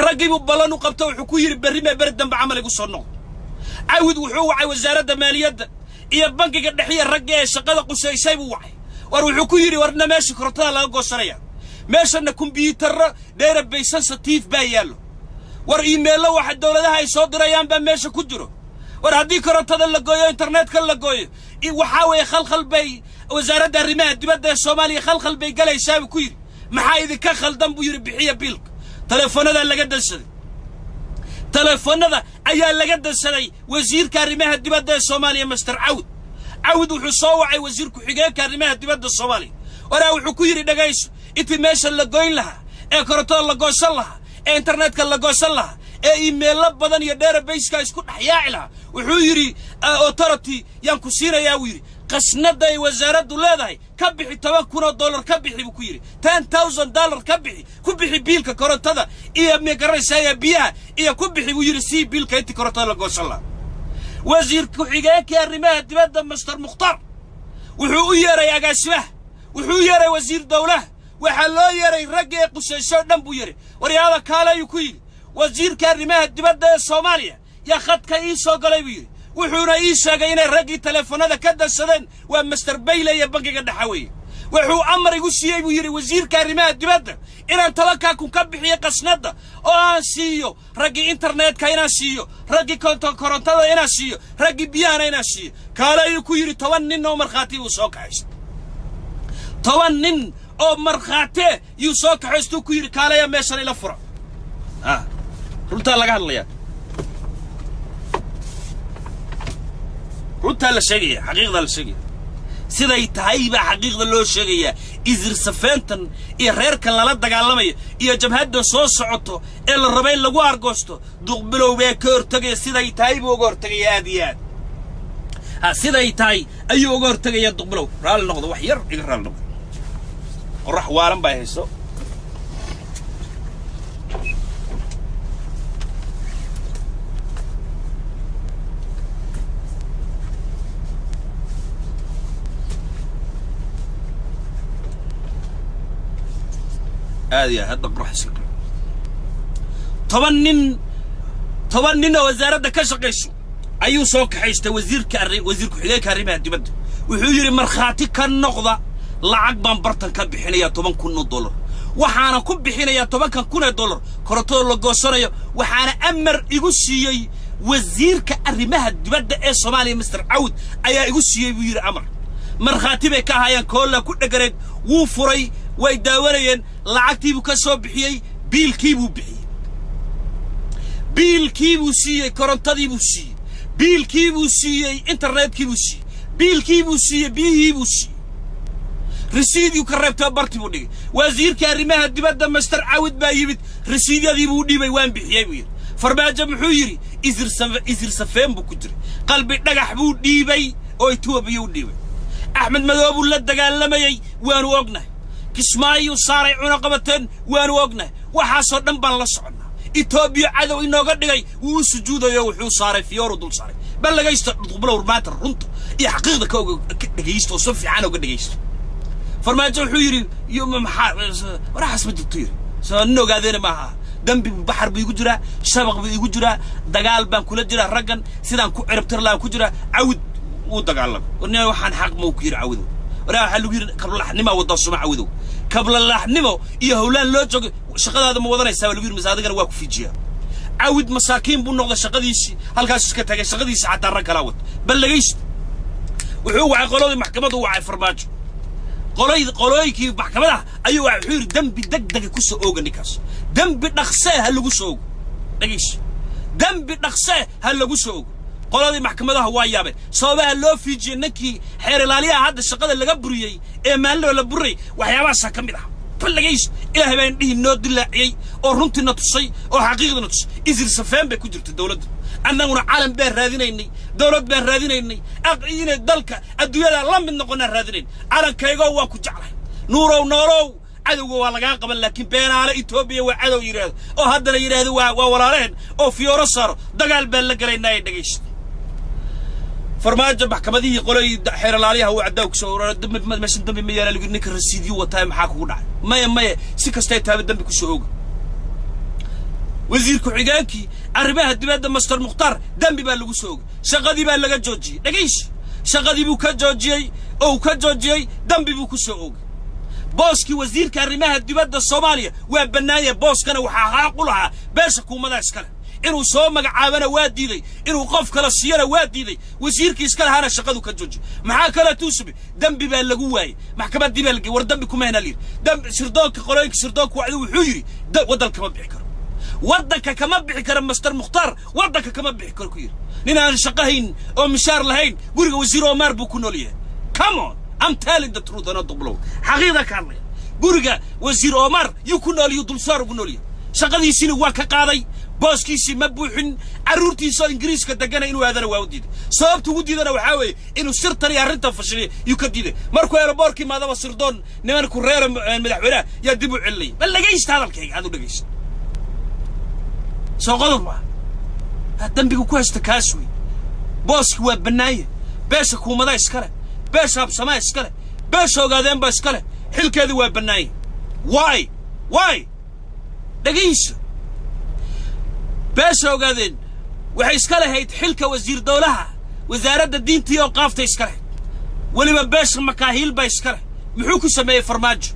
raggiibuu ballan u qabto. Wuxuu ku yidhi: "Berri mee beri dambe camal igu soo noqdo." Cawid wuxuu wacay wasaaradda maaliyadda iyo bangiga dhexiya, ragga ee shaqada qusaysay buu wacay. War wuxuu ku yidhi: "Warna meesha korontada laga goosanaya, meeshana kombyuutarro database sensitive baa yaallo, war iimeello waxa dowladaha ay soo dirayaan baa meesha ku jiro. War haddii korontada la gooyo, internetka la gooyo, waxaa weeye khalkhal bay wasaaradda arrimaha dibadda ee Soomaaliya khalkhal bay galaysaa," buu ku yidhi. "Maxaa idinka khaldan?" buu yidhi. "Bixiya biilka." Teleefonadaa laga dansaday, teleefonada ayaa laga dansaday. Wasiirka arrimaha dibadda ee Soomaaliya Master Cawd Cawid wuxuu soo wacay wasiir ku-xigeenka arrimaha dibadda Soomaaliya. Waraa wuxuu ku yidhi: "Dhegayso, intii meesha la goyn lahaa, ee korontada la goosan lahaa, ee internetka la goosan lahaa, ee iimeello badan iyo databaseka isku dhex yaaci lahaa," wuxuu yidhi, "authority yaan ku siinayaa," buu yidhi. "Qasnadda ay wasaaraddu leedahay ka bixi $10,000 ka bixi," buu ku yidhi. "$10,000 ka bixi, ku bixi biilka korontada iyo magaraysaaya biyaha iyo ku bixi," buu yidhi, sii biilka intii korontada la goosan lahaa. Wasiir ku-xigeenkii arrimaha dibadda Master Mukhtaar wuxuu u yeeray agaasimaha, wuxuu u yeeray wasiir dowlaha, waxaa loo yeeray ragga ee qusayso dhan buu yidhi. "Waryaada kaaleayuu ku yidhi. Wasiirka arrimaha dibadda ee Soomaaliya yaa khadka ii soo galay," buu yidhi. "Wuxuuna ii sheegay inay raggii teleefanada ka dansadeen, waa Master Bayle iyo bangiga dhexa weeye. Wuxuu amar igu siiyey," buu yidhi, "wasiirka arrimaha dibadda inaan 10,000 ka bixiyo qasnadda oo aan siiyo raggii internetka, inaan siiyo raggii korontada, inaan siiyo raggii biyahana inaan siiyo. Kaale," ayuu ku yidhi. 10 nin oo markhaati buu soo kaxaystay, 10 nin oo markhaatee yuu soo kaxaystuu ku yidhi: "Kaalaya meeshan ila fura." Runtaa laga hadlayaa, runtaa la sheegaya, xaqiiqdaa la sheegaya. Siday tahay baa xaqiiqda loo sheegayaa. Isir safeentan iyo reerkan lala dagaalamaya iyo jabhadda soo socoto ee la raba in lagu argoosto, Duqbilow baa ka hortegaya. Siday tahay buu uga hortegaya, aad iyo aad. Ha, siday tahay ayuu uga hortegayaa Duqbilow. Raalli noqdo, wax yar iga raalli noqdo, qorrax waalan baa hayso. Aad iyo aad hadda qorax iska qaba. 10 nin, 10 nin oo wasaaradda ka shaqayso ayuu soo kaxaystay wasiirka arri, wasiir ku-xigeenka arrimaha dibadda. Wuxuu yidhi: "Markhaati ka noqda, lacag baan bartan ka bixinayaa, $10,000. Waxaana ku bixinayaa $10,000 korontada la goosanayo. Waxaana amar igu siiyey wasiirka arrimaha dibadda ee Soomaaliya, Mister Cawd ayaa igu siiyey," buu yidhi, "amar." Markhaati bay ka ahaayeen, koolla ku dheganayd. Wuu furay, way daawanayeen. Lacagtiibuu ka soo bixiyey, biilkiibuu bixiyey, biilkiibuu siiyey, korontadiibuu siiyey, biilkiibuu siiyey, internetkiibuu siiyey, biilkiibuu siiyey, biyihiibuu siiyey. Risiidyuu ka reebtay oo barti buu dhigay. Wasiirka arrimaha dibadda Master Cawid baa yimid, risiidyadii buu dhiibay. "Waan bixiyey," buu yidhi. Farmaajo muxuu yidhi? Isir safeen buu ku jiray, qalbi dhagax buu dhiibay oo Etoobiya u dhiibay. Axmed Madoob buu la dagaalamayey, waanu ognahay. Kismaayuu saaray cunaqabateen, waanu ognahay. Waxaasoo dhan baan la soconnaa. Etoobiya cadow inooga dhigay, wuu u sujuudayo, wuxuu saaray fiyooru dul saaray. Bal dhagaysta Duqbilow maanta, runta iyo xaqiiqda ka oga, ka dhegaysta oo si fiican oga dhegaysta. Farmaajo wuxuu yidhi: "Maxaa waraxaas ma jirto?" yidhi. Soo nin ogaadeena maaha. Dembi baxar buu igu jiraa, shabaq buu igu jiraa, dagaal baan kula jiraa raggan, sidaan ku ciribtir lahaan ku jiraa. Cawid wuu dagaalamay. Warnima, waxaan xaq ma ku yidhi Cawidow? Waraa, waxaa lagu yidhi kablalaxnima waddaa suma. Cawidow, kablalaxnimo iyo howlaan loo joogo, shaqadaada ma wadanaysaa baa lagu yidhi, mise adigana waa ku fiijiyaa? Cawid masaakiin buu noqday, shaqadiisii halkaas iska tagay, shaqadiisii xataa rag kalaa wata. Bal dhegaysta, wuxuu wacay qoladii maxkamaddu, wacay Farmaajo, qolooyinkii maxkamadaha ayuu wacay. Wuxuu yidhi: "Dembi deg dega ku soo ooga ninkaas, dembi dhaqsee ha lagu soo ogo." Dhegayso, dembi dhaqsee ha lagu soo ogo. Qoladii maxkamadaha waa yaabeen sababaha loo fiijiyey ninkii xeer ilaaliyaha hadda shaqada laga buriyey ee maalinaba la buray. Waxyaabahaasaa ka mid ah. Bal dhegayso, Ilaahay baa indhihii noo dilaaciyey oo runtiina tusay oo xaqiiqdiina tusay. Isir safeen bay ku jirta dowladda. Annaguna calan baan raadinaynay, dowlad baan raadinaynay, inay dalka adduunyada la mid noqonaan raadinayn. Calankaygoo, waan ku jeclahay. Nuurow, noolow. Cadowga waa lagaa qaban, laakiin beenaale Etoobiya waa cadow yidhaahdo oo haddana yidhaahdo waa walaalehen oo fiyooro saaro, dagaal baan la gelaynaa. Ee dhegaysta, Farmaajo maxkamadihii, qolay xeeralaalyaha uu cadaaw kusoo urara. Dambi meeshan dambi ma yaala lagu. Ninka rasiidyo wataa, maxaa kugu dhacay? Maya, maya, si kastay taaba dambi kusoo oga. Wasiir ku-xigeenkii arrimaha dibadda, Master Mukhtaar, dembi baa lagu soo ogay, shaqadii baa laga joojiyey. Dhegayso, shaqadii buu ka joojiyey oo uu ka joojiyey, dembi buu ku soo ogay. Booskii wasiirka arrimaha dibadda Soomaaliya waa bannaanya. Booskana waxaa xaaq u lahaa beesha kuumadaa iskale. Inuu soo magacaabana waa diiday, inuu qof kala siiyana waa diiday. Wasiirkii iska lahaana shaqadu ka joojiyey. Maxaa kale tuusube? Dembi baa lagu waayey, maxkamaddii baa lagey. War, dembi kuma hena layidhi. Dembi sirdoonka, qolooyinka sirdoonka wacdi, wuxuu yidhi waddanka kama bixi karo, waddanka kama bixi karo. Master Mukhtaar waddanka kama bixi karo ku yidhi. Nin aan shaqo hayn oo mishaar lahayn, guriga wasiir Omar buu ku nool yahay. Come on, I'm telling the truth. Ana Duqlow xaqiiqda ka hadlaya. Guriga wasiir Omar yuu ku nool, yuu dulsaar ugu nool yahay. Shaqadiisiina waa ka qaaday, booskiisii ma buuxin. Carruurtiisa oo Ingiriiska degana inuu aadana waa u diiday. Sababta ugu diidana waxaa weeye inuu sirtan iyo arrintan fashiliya yuu ka diiday. Markuu airportkii maadaba, sirdoon nimanku reera madaxweynaha yaa dib u celinaya. Bal dhegaysta hadalkayga, aad u dhegaysta. Soo qodob maa dembiga ku haysta kaas wey. Booski waa bannaanye, beesha kuumada iskale, beesha Habsamaa iskale, beesha Ogaadeen baa iskale, xilkeedii waa bannaanye. Why, why? Dhegayso, beesha Ogaadeen waxay iska lahayd xilka wasiir dowlaha wasaaradda diintii oo qaaftay iska lahayd. Weliba beesha Makaahiil baa iska leh. Muxuu ku sameeyey Farmaajo?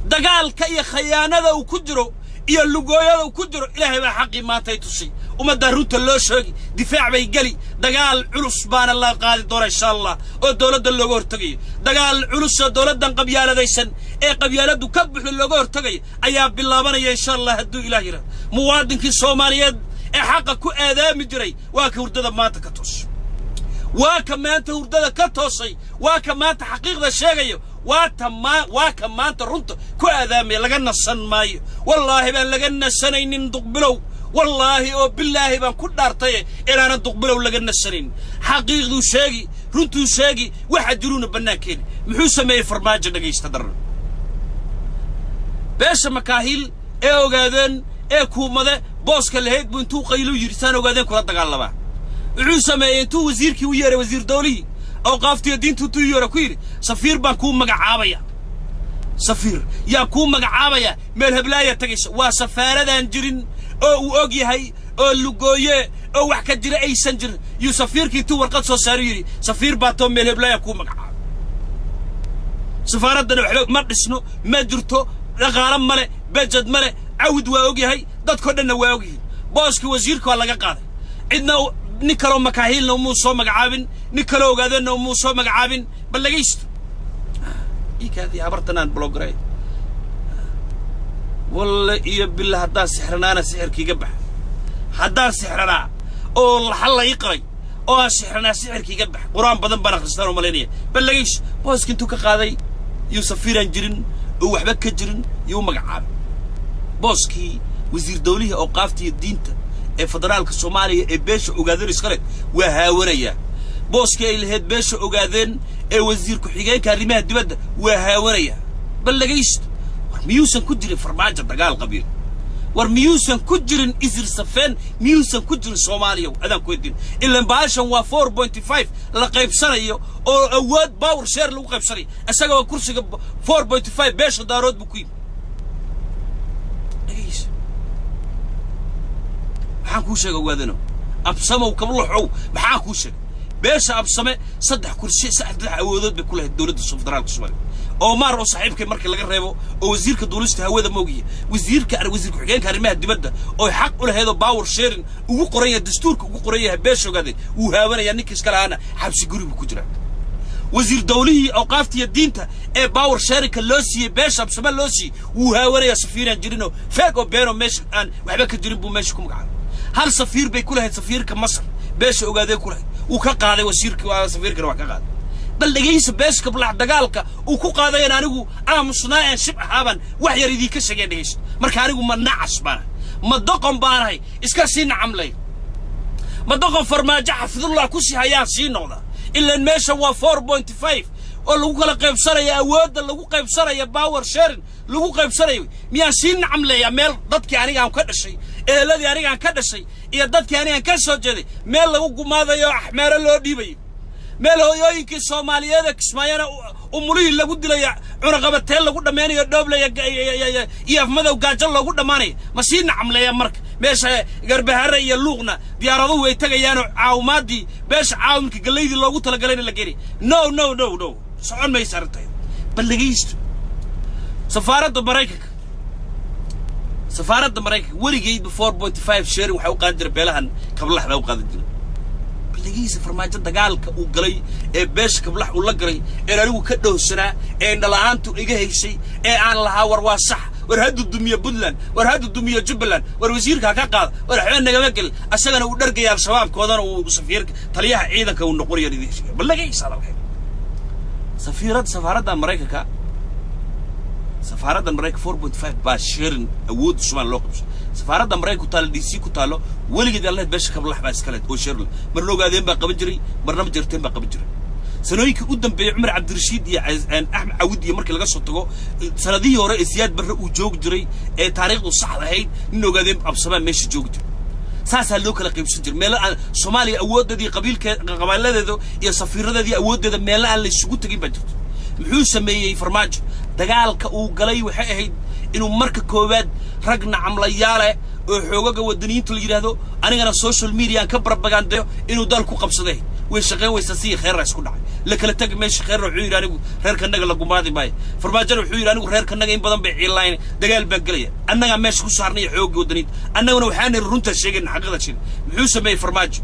Dagaalka iyo khayaanada uu ku jiro iyo lugooyada uu ku jiro, Ilaahay baa xaqii maantay tusay. Ummaddaa runta loo sheegi, difaac bay geli. Dagaal culus baana la qaadi doona, insha Allah, oo dowladda looga hortegayo. Dagaal culus oo dowladdan qabyaaladaysan ee qabyaaladdu ka buxdo looga hortegayo ayaa bilaabanaya, insha Allah, hadduu Ilaah yidhahdo. Muwaadinkii Soomaaliyeed ee xaqa ku aadaami jiray waa ka hurdada maanta ka toos, waa ka maanta hurdada ka toosay, waa ka maanta xaqiiqda sheegayo, waa ka maanta runta ku aadaamaya. Laga nasan maayo, wallaahi baan laga nasanaynin Duqbilow. Wallaahi oo bilaahi baan ku dhaartaye inaanan Duqbilow laga nasanaynin. Xaqiiqduu sheegi, runtuu sheegi, waxa jiruuna bannaankeeni. Muxuu sameeyey Farmaajo? Dhegaysta daran. Beesha Makaahiil ee Ogaadeen ee Kuumade booska lahayd buu intuu qaylu yidhi: "Saan Ogaadeen kula dagaalamaa." Wuxuu sameeyey intuu wasiirkii u yeeray, wasiir dowlihii oo qaaftiyo diintu intuu yeera, ku yidhi: "Safiir baan kuu magacaabaya, safiir yaan kuu magacaabaya, meel heblaaya tagaysa." Waa safaaradaan jirin oo uu og yahay oo lugooye oo wax ka jira aysan jirin yuu safiirkii intuu warqad soo saaru yidhi: "Safiir baa too, meel heblaaya kuu magacaabay." Safaaraddana waxba ma dhisno, ma jirto, dhaqaalo male, budget male. Cawid waa og yahay, dadkoo dhanna waa og yihiin. Booskii wasiirka waa laga qaaday. Cidna nin kaloo Makaahiilna umuu soo magacaabin, nin kaloo Ogaadeenna umuu soo magacaabin. Bal dhegaysta, ikaadii habartan aan block garay. Walle iyo billa, haddaan sixranaana sixirkiiga bax. Haddaan sixranaa oo laxal la ii qalay oo aan sixranaa, sixirkiiga bax. Qur-aan badan baan akhristaan oo malaynaya. Bal dhegayso, booski intuu ka qaaday yuu safiiraan jirin oo waxba ka jirin yuu magacaabay. Booskii wasiir dowlihii awqaafta iyo diinta ee federaalka Soomaaliya ee beesha Ogaadeen iskale waa haawanayaa. Booskii ay lahayd beesha Ogaadeen ee wasiir ku-xigeenka arrimaha dibadda waa haawanayaa. Bal dhegaysta, war miyuusan ku jirin Farmaajo dagaal qabiil? War miyuusan ku jirin isir safeen? Miyuusan ku jirin Soomaaliya? Adaan ku weydiin. Ilan baashan waa 4.5 la qaybsanayo oo awood power share lagu qaybsanayo. Isagoo kursiga 4.5 beesha Daarood buu ku yimi. Dhegaysa. Maxaan kuu sheega, ogaadano Absamow, Kablaxow? Maxaan kuu sheegay? Beesha Absame saddex kursi, saddex awoodood bay ku lahayd dowladda federaalka Soomaaliya. Oomaar oo saaxiibkay markii laga reebo, oo wasiirka duulista hawada moogiya, wasiirka, wasiir ku-xigeenka arrimaha dibadda oo xaq u lahayd oo power sharing ugu qoran yahay, dastuurka ugu qoran yahay beesha ogaadeen, wuu haawanayaa. Ninkii iska lahaana xabsi guri buu ku jiraa. Wasiir dawlihii awqaafta iyo diinta ee power sharingka loo siiyey, beesha Absame loo siiyey, wuu haawanayaa. Safiiraan jirinoo feeg oo beenoo meesha aan waxba ka jirin buu meesha ku magacaabay. Hal safiir bay ku lahayd, safiirka Masar beesha ogaadee ku lahayd, wuu ka qaaday wasiirka, safiirkana waa ka qaaday. Bal dhegaysa, beesha Kablax dagaalka uu ku qaadayan anigu aamusnaa een shib ahaabaan wax yar idiinka sheegeen. Dhegaysa marka, anigu ma nacas baanahay? Ma doqon baanahay? Iska sii nacamlay? Ma doqon Farmaajo xafidullah ku sii hayaan sii noqda? Ilaan meesha waa 4.5 oo lagu kala qaybsanaya awoodda, lagu qaybsanaya power sharing lagu qaybsanayo. Miyaan sii nacamleeyaa meel dadkii anigaan ka dhashay, eheladii anigaan ka dhashay iyo dadkii anigaan ka soo jeeday meel lagu gumaadayo oo Axmeero loo dhiibayo, meel hooyooyinkii Soomaaliyeed ee Kismaayana umulihii lagu dilaya, cunaqabateen lagu dhammaynayo, dhooblaya iyo Afmadow gaajo loogu dhammaanayo? Ma sii nacamleeya? Marka meesha Garbahare iyo Luuqna diyaaraduhu way tegayaanoo caawimaaddii beesha caawinka gallaydii loogu talagalayna la geenay. No, no, no, no, socon maysa arrintayda. Bal dhegaysto, safaaradda Maraykanka, safaaradda Maraykanka weligeydba 4.5 sharing waxay u qaadan jiray beelahan Kablax baa u qaadan jiray. Bal dhegaysa, Farmaajo dagaalka uu galay ee beesha Kablax uu la galay een anigu ka dhowrsanaa ee indhala'aantu iga haysay ee aan lahaa, war waa sax, war haddu dumiyo Puntland, war haddu dumiyo Jubbaland, war wasiirka ha ka qaada, war waxba nagama gelin, asagana uu dhargaya, Al-Shabaabkoodana uu safiirka taliyaha ciidanka uu noqonayo idin sheegay. Bal dhegaysa hadalkayga. Safaaradda Maraykanka, safaaradda Maraykanka 4.5 baa sharing awoodda Soomaaliya loo qabsho. Safaaradda Maraykanka ku taalo DC ku taalo, weligeed allahed beesha Kablax baa iska leed oo sharing. Marna Ogaadeen baa qaban jiray, marna Majarteen baa qaban jiray. Sanooyinkii u dambeeyey Cumar Cabdirashiid iyo Axmed Cawid iyo markii laga soo tago, sanadihii hore ee Siyaad Barre uu joogi jiray ee taariikhdu saxda ahayd, nin Ogaadeen Absamaan meesha joogi jiray. Saasaa loo kala qaybsan jiray. Meelo aan Soomaaliya awooddeedii qabiilkee, qabaaladeeda iyo safiiradeedii awooddeeda meelo aan la isugu tegin baa jirto. Muxuu sameeyey Farmaajo? Dagaalka uu galay waxay ahayd inuu marka koowaad rag nacamlayaale oo xoogaga wadaniyiinta la yidhaahdo, anigana social media aan ka barbagandayo, inuu dal ku qabsaday. Way shaqayn weysaa. Sidii kheerra isku dhacay, la kala tegi meesha. Kheerra wuxuu yidhi, anigu reerkanaga la gumaadi maayo. Farmaajona wuxuu yidhi, anigu reerkanaga in badan bay ciilayn, dagaal baan gelaya. Annagaa meesha ku saarnay xoogga wadaniinta, annaguna waxaan niri runtaa sheegayna, xaqiiqda sheegay. Muxuu sameeyey Farmaajo?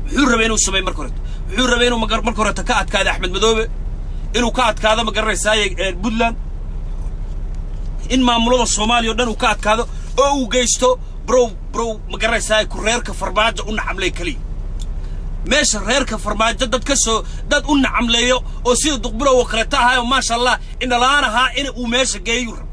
Muxuu rabay inuu sameeyo marka horeto? Wuxuu rabay inuu marka horeto ka adkaado Axmed Madoobe, inuu ka adkaado, ma garanaysaaye, Puntland, in maamulada Soomaaliya o dhan uu ka adkaado oo uu geysto brow brow, ma garanaysaaye, ku reerka Farmaajo u nacamlay keliya meesha reerka Farmaajo dad ka soo dad u nacamleeyo oo sida Duqbilow oo kaleeta ahaayo, maasha Allah, indhalaan ahaa, in uu meesha geeyu rabo.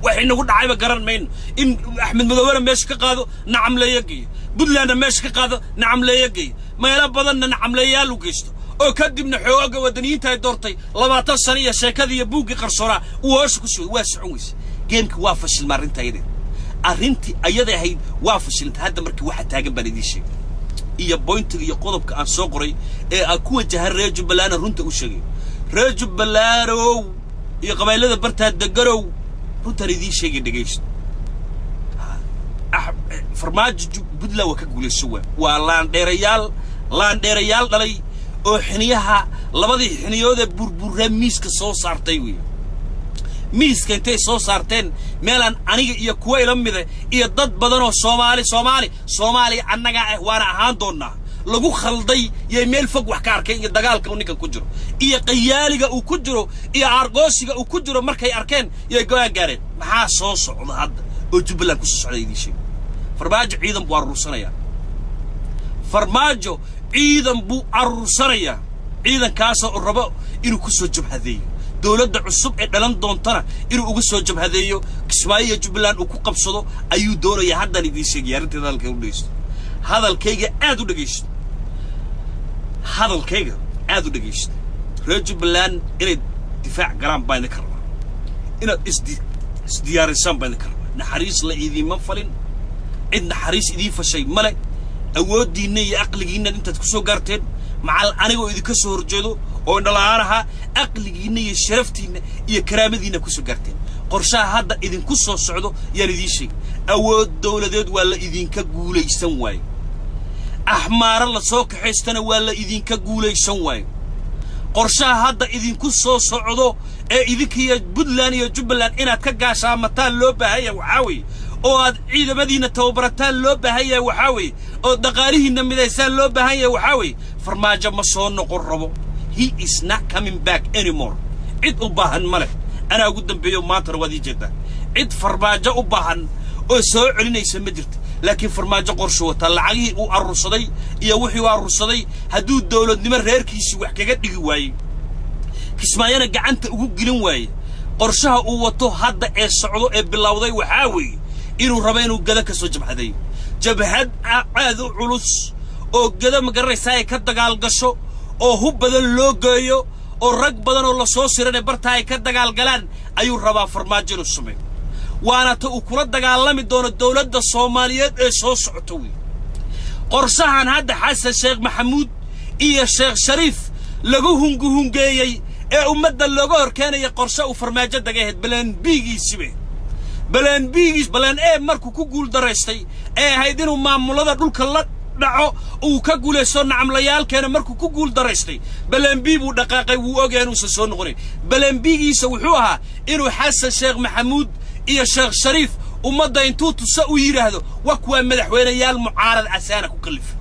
Wax inagu dhacayba garan mayno. In Axmed Madoobena meesha ka qaado, nacamleeyo geeyo, Puntlandna meesha ka qaado, nacamleeyo geeyo, meelo badanna nacamleeyaal u geysto, oo kadibna xoogaga wadaniyiinta ay doortay 20 sano iyo sheekadii iyo buuggii qarsoonaa uu hoosha ku sugay. Waa socon weyse geemkii, waa fashilma arrinta ayadeed. Arrintii ayada ahayd waa fashilanta. Hadda markii waxa taagan baan idiin sheegay iyo pointiga iyo qodobka aan soo qoray ee aan ku wajahan reer Jubbalandna runta u sheegayo. Reer Jubbalandow iyo qabaylada bartaa deganow, runtaan idiin sheegay, dhegaysto. Farmaajo Puntland waa ka guulayso. Waa laandheerayaal, laandheerayaal dhalay oo xiniyaha, labadii xiniyood ee burburee miiska soo saartay wey. Miiska intay soo saarteen meelaan aniga iyo kuwa ila mida iyo dad badan oo Soomaali, Soomaali, Soomaaliya annagaa ah, waana ahaan doonnaa, lagu khalday, yay meel fog wax ka arkeen iyo dagaalka uu ninkan ku jiro iyo qayaaliga uu ku jiro iyo aargoosiga uu ku jiro. Markay arkeen yay go'aan gaareen. Maxaa soo socda hadda oo Jubbaland ku soo socda? Idiin sheeg. Farmaajo ciidan buu aruursanayaa. Farmaajo ciidan buu aruursanayaa, ciidankaasoo uu rabo inuu ku soo jabhadeeyo dowladda cusub ee dhalan doontana, inuu uga soo jabhadeeyo Kismaayo iyo Jubbaland uu ku qabsado ayuu doonayaa. Haddaan idiin sheegaya arrinteeda. Hadalkayga u dhegaysto, hadalkayga aad u dhegaysto, hadalkayga aad u dhegaysto. Reer Jubbaland inay difaac galaan baa idinka rabaa, inaad isdiyaarisaan baa idinka rabaa. Naxariis la idiinma falin, cid naxariis idiin fashay male. Awooddiinna iyo aqligiinna intaad ku soo gaarteen, macal anigoo idinka soo horjeedo oo indhala'aan ahaa, aqligiinna iyo sharaftiinna iyo karaamadiinna ku soo gaarteen. Qorshaha hadda idinku soo socdo yaan idiin sheegay. Awood dowladeed waa la idinka guulaysan waayo, Axmaaro la soo kaxaystana waa la idinka guulaysan waayo. Qorshaha hadda idinku soo socdo ee idinkiiyo Puntland iyo Jubbaland inaad ka gaashaamataan loo baahan yahay waxaa weeye, oo aad ciidamadiinna tababarataan loo baahan yahay waxaa weeye, oo dhaqaalihiinna midaysaan loo baahan yahay waxaa weeye, Farmaajo ma soo noqon rabo. He is not coming back anymore. Cid u baahan ma leh. Anaa ugu dambeeyo, maantana waad ii jeedaa. Cid Farmaajo u baahan oo soo celinaysa ma jirto. Laakiin Farmaajo qorshu wataa. Lacagihii uu arursaday iyo wixii uu arursaday, hadduu dowladnimo reerkiisii wax kaga dhigi waayey, Kismaayana gacanta ugu gelin waaye, qorshaha uu wato hadda ee socdo ee bilowday waxaa weeye inuu rabo inuu Gado ka soo jabhadeeyo, jabhad aad u culus oo Gado, ma garanaysaa, ay ka dagaal gasho, oo hub badan loo geeyo, oo rag badan oo lasoo sirane bartaa ay ka dagaalgalaan ayuu rabaa Farmaajo inuu sameeyo. Waana ta uu kula dagaalami doono dowladda Soomaaliyeed ee soo socota wey. Qorshahan hadda Xasan Sheekh Maxamuud iyo Sheekh Shariif lagu hunguhungeeyey ee ummadda looga hor keenaya, qorshe uu Farmaajo dagay ahayd. Plan B-giisibe, plan B-giis, plan A markuu ku guul daraystay ee ahayd inuu maamulada dhulka la dhaco, uu ka guulaysto nacamlayaalkeena, markuu ku guul daraystay, plan B buu dhaqaaqay. Wuu ogyahay inuusan soo noqonayn. Plan B-giisa wuxuu ahaa inuu Xasan Sheekh Maxamuud iyo Sheekh Shariif ummadda intuu tuso u yidhaahdo, wa kuwaa madaxweyneyaal mucaarad asaana ku kallifay,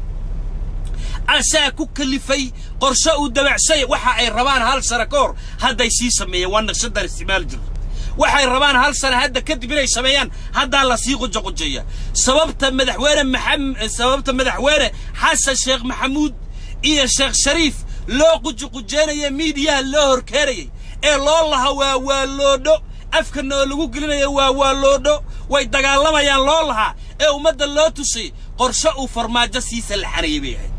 asaa ku kalifay. Qorshe uu dabacsay waxa ay rabaan hal sano ka hor hadday sii sameeyeen. Waa naqshadan isticmaali jirta. Waxay rabaan hal sano hadda kadib inay sameeyaan, haddaa lasii qujaqujeeya. Sababta madaxweyne Xasan Sheekh Maxamuud iyo Sheekh Shariif loo qujuqujeynaya, miidiyaha loo horkeenayay ee loo laha waa waaloodho, afkana oo lagu gelinaya waa waaloodho, way dagaalamayaan loo lahaa, ee ummadda loo tusay, qorshe uu Farmaajo sii sallaxanayay bay ahayd,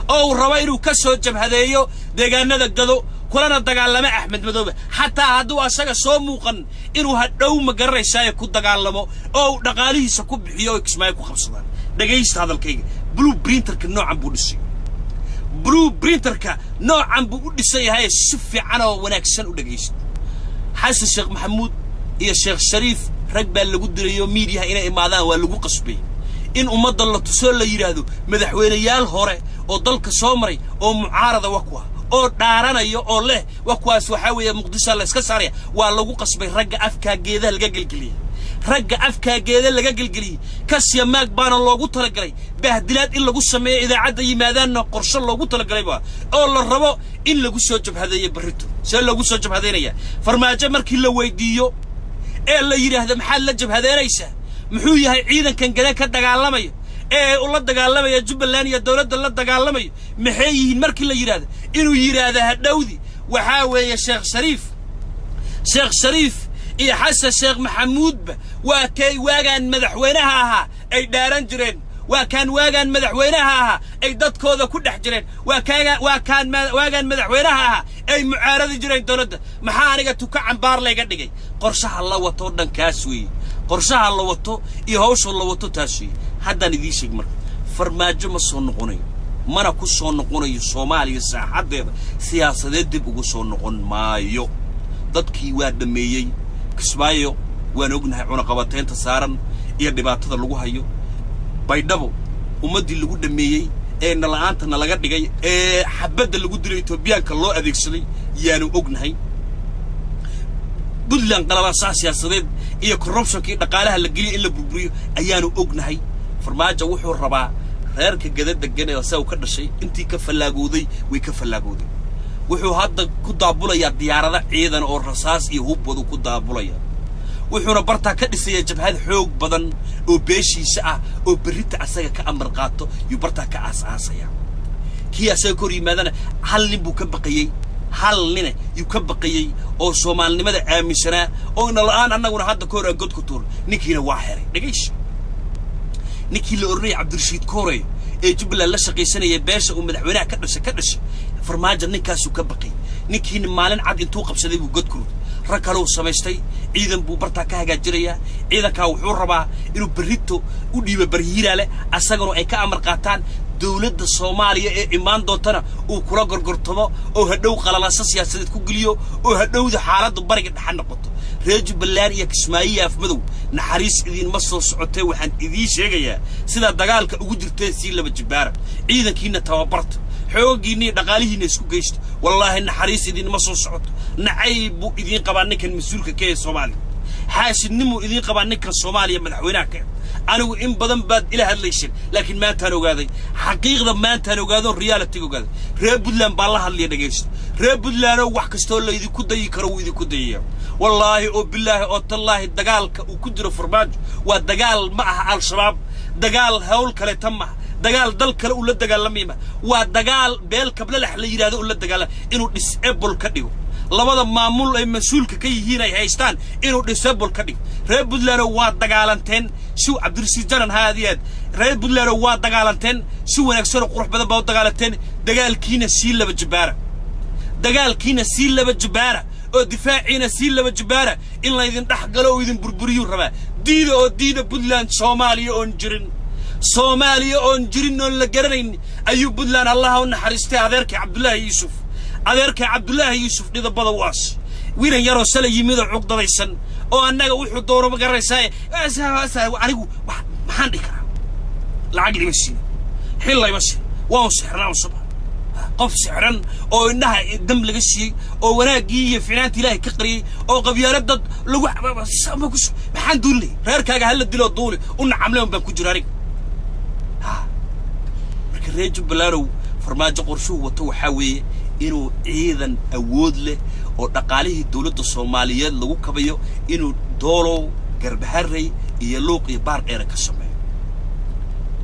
oo uu rabo inuu ka soo jabhadeeyo deegaanada Gado, kulana dagaalamo Axmed Madoobe, xataa hadduu asaga soo muuqan, inuu hadhow, ma garanaysaaye, ku dagaalamo oo uu dhaqaalihiisa ku bixiyo oo Kismaayo ku qabsadaan. Dhegaysta hadalkayga. Blue printerka noocan buu dhisay, blue printerka noocan buu u dhisan yahay. Si fiican oo wanaagsan u dhegaysta. Xasan Sheekh Maxamuud iyo Sheekh Shariif rag baa lagu dirayo miidiyaha inay imaadaan, waa lagu qasbay in ummadda la tusoo, la yidhaahdo madaxweyneyaal hore oo dalka soo maray oo mucaarada wa kuwa oo dhaaranaya oo leh wa kuwaas, waxaa weeye Muqdishoa la iska saaraya. Waa lagu qasbay. Ragga afkaa geedaha laga gelgeliyey, ragga afkaa geeda laga gelgeliyey, kasya maag baana loogu talagalay baahdilaad in lagu sameeyo, idaacadda yimaadaanna qorshe loogu talagalayba oo la rabo in lagu soo jabhadeeyo barrito. See loogu soo jabhadeynaya? Farmaajo markii la weydiiyo ee la yidhaahdo, maxaad la jabhadeynaysaa, muxuu yahay ciidankan Gade ka dagaalamaya ee ula dagaalamaya Jubbaland iyo dowladda la dagaalamayo, maxay yihiin, markii la yidhaahdo, inuu yidhaahdo hadhowdi waxaa weeye Sheekh Shariif, Sheekh Shariif iyo Xasan Sheekh Maxamuudba waa kay waagaan madaxweynaha ahaa ay dhaaran jireen, waa kaan waagaan madaxweynaha ahaa ay dadkooda ku dhex jireen, waa kaan waagaan madaxweynaha ahaa ay mucaaradi jireen dowladda, maxaa aniga tuka cambaar layga dhigay? Qorshaha la wato dhan kaas weeye. Qorshaha la wato iyo hawsha la wato taas weeye. Haddaan idiin sheeg marka, Farmaajo ma soo noqonayo, mana ku soo noqonayo Soomaaliya saaxaddeeda siyaasadeed dib ugu soo noqon maayo. Dadkii waa dhammeeyey. Kismaayo waan ognahay cunaqabateynta saaran iyo dhibaatada lagu hayo. Baydhabo ummaddii lagu dhammeeyey ee nala'aantana laga dhigay ee xabadda lagu dilay Etoobiyaanka loo adeegsaday yaanu ognahay. Puntland qalalaasaha siyaasadeed iyo corruptionkii dhaqaalaha la geliyo in la burburiyo ayaanu ognahay. Farmaajo wuxuu rabaa reerka Gada degan ee asaga ka dhashay intii ka fallaagooday way ka fallaagooday. Wuxuu hadda ku daabulayaa diyaarado ciidan oo rasaas iyo hub wadu ku daabulaya, wuxuuna bartaa ka dhisayaa jabhad xoog badan oo beeshiisa ah oo berrita asaga ka amar qaato yuu bartaa ka aas-aasaya. Kii asaga ka hor yimaadana, hal nin buu ka baqayey, hal nina yuu ka baqayey oo Soomaalinimada aaminsanaa oo inala'aan annaguna hadda ka hor aan god ku tuur, ninkiina waa xeray. Dhegayso, ninkii la odhanayay Cabdirashiid Koorey ee Jubbaland la shaqaysanaya, beesha uu madaxweynaha ka dhashay, Farmaajo ninkaasuu ka baqay. Ninkiina maalin cad intuu qabsaday buu god ku rugay. Rag kaleu samaystay, ciidan buu bartaa ka hagaajinayaa. Ciidankaa wuxuu rabaa inuu berrito u dhiibo Barhiiraale, asaguna ay ka amar qaataan. Dowladda Soomaaliya ee imaan doontana uu kula gorgortamo oo hadhow qalalasa siyaasadeed ku geliyo oo hadhowda xaaladdu Bariga Dhexa noqoto. Reer Jubbaland iyo Kismaayo iyo Afmadow, naxariis idiinma soo socotee. Waxaan idiin sheegayaa, sidaa dagaalka ugu jirteen sii laba jibbaara, ciidankiinna tababarta, xooggiinna iyo dhaqaalihiinna isku geysta. Wallaahi naxariis idiinma soo socoto. Nacayb buu idiin qabaa ninkan mas-uulka ka ee Soomaaliya. Xaasidnimuu idiin qabaa ninkan Soomaaliya madaxweynaha ka. Anigu in badan baad ila hadlayseen, laakiin maantaan ogaaday xaqiiqda, maantaan ogaado, reality ogaaday. Reer Puntland baan la hadlaya, dhegaysta. Reer Puntlandoo, wax kastoo laydinku dayi karo wuu idinku dayaya. Wallaahi oo bilaahi oo tallaahi, dagaalka uu ku jiro Farmaajo waa dagaal ma aha Al-Shabaab, dagaal hawl kaleeta maaha, dagaal dal kale uu la dagaalamaya ma waa dagaal beel Kablalax la yidhahdo uu la dagaalama, inuu disable ka dhigo labada maamul ay mas-uulka ka yihiin ay haystaan, inuu disable ka dhigo. Reer Puntlandoo, waa dagaalanteen si Cabdirasiid Janan ha aad iyo aad. Reer Puntlandoo, waa dagaalanteen, si wanaagsanoo qurux badan baa u dagaalanteen. Dagaalkiina sii laba jibbaara, dagaalkiina sii laba jibbaara oo difaaciina sii laba jibbaara. In laydin dhex galo oo idin burburiyuu rabaa. Diida oo diida. Puntland Soomaaliya oon jirin, Soomaaliya oon jirin oon la garanayn ayuu Puntland, Allaha u naxariistay, adeerkay Cabdullaahi Yuusuf, adeerkay Cabdullaahi Yuusuf dhidabada u aas. Wiilan yaroo sala yimid oo cugdadaysan oo annaga wuxuu doono ma garanaysaa. Anigu maxaan dhihi karaa? Lacag ima siina, xil layma siin, waan sixranaa un subax, qof sixran oo indhaha dam laga siiyey oo wanaaggii iyo ficnaanta Ilaahay ka qariyey oo qabyaalo dad lagu maxaan duulinay? Reerkaaga hala diloo duuli u nacamle un baan ku jira aniga. Marka reer Jubbalandow, Farmaajo qorshuhu wato waxaa weeye inuu ciidan awood leh oo dhaqaalihii dowladda Soomaaliyeed lagu kabayo inuu Doolow, Garbaharey iyo Luuq iyo Baar Dheere ka sameeyo.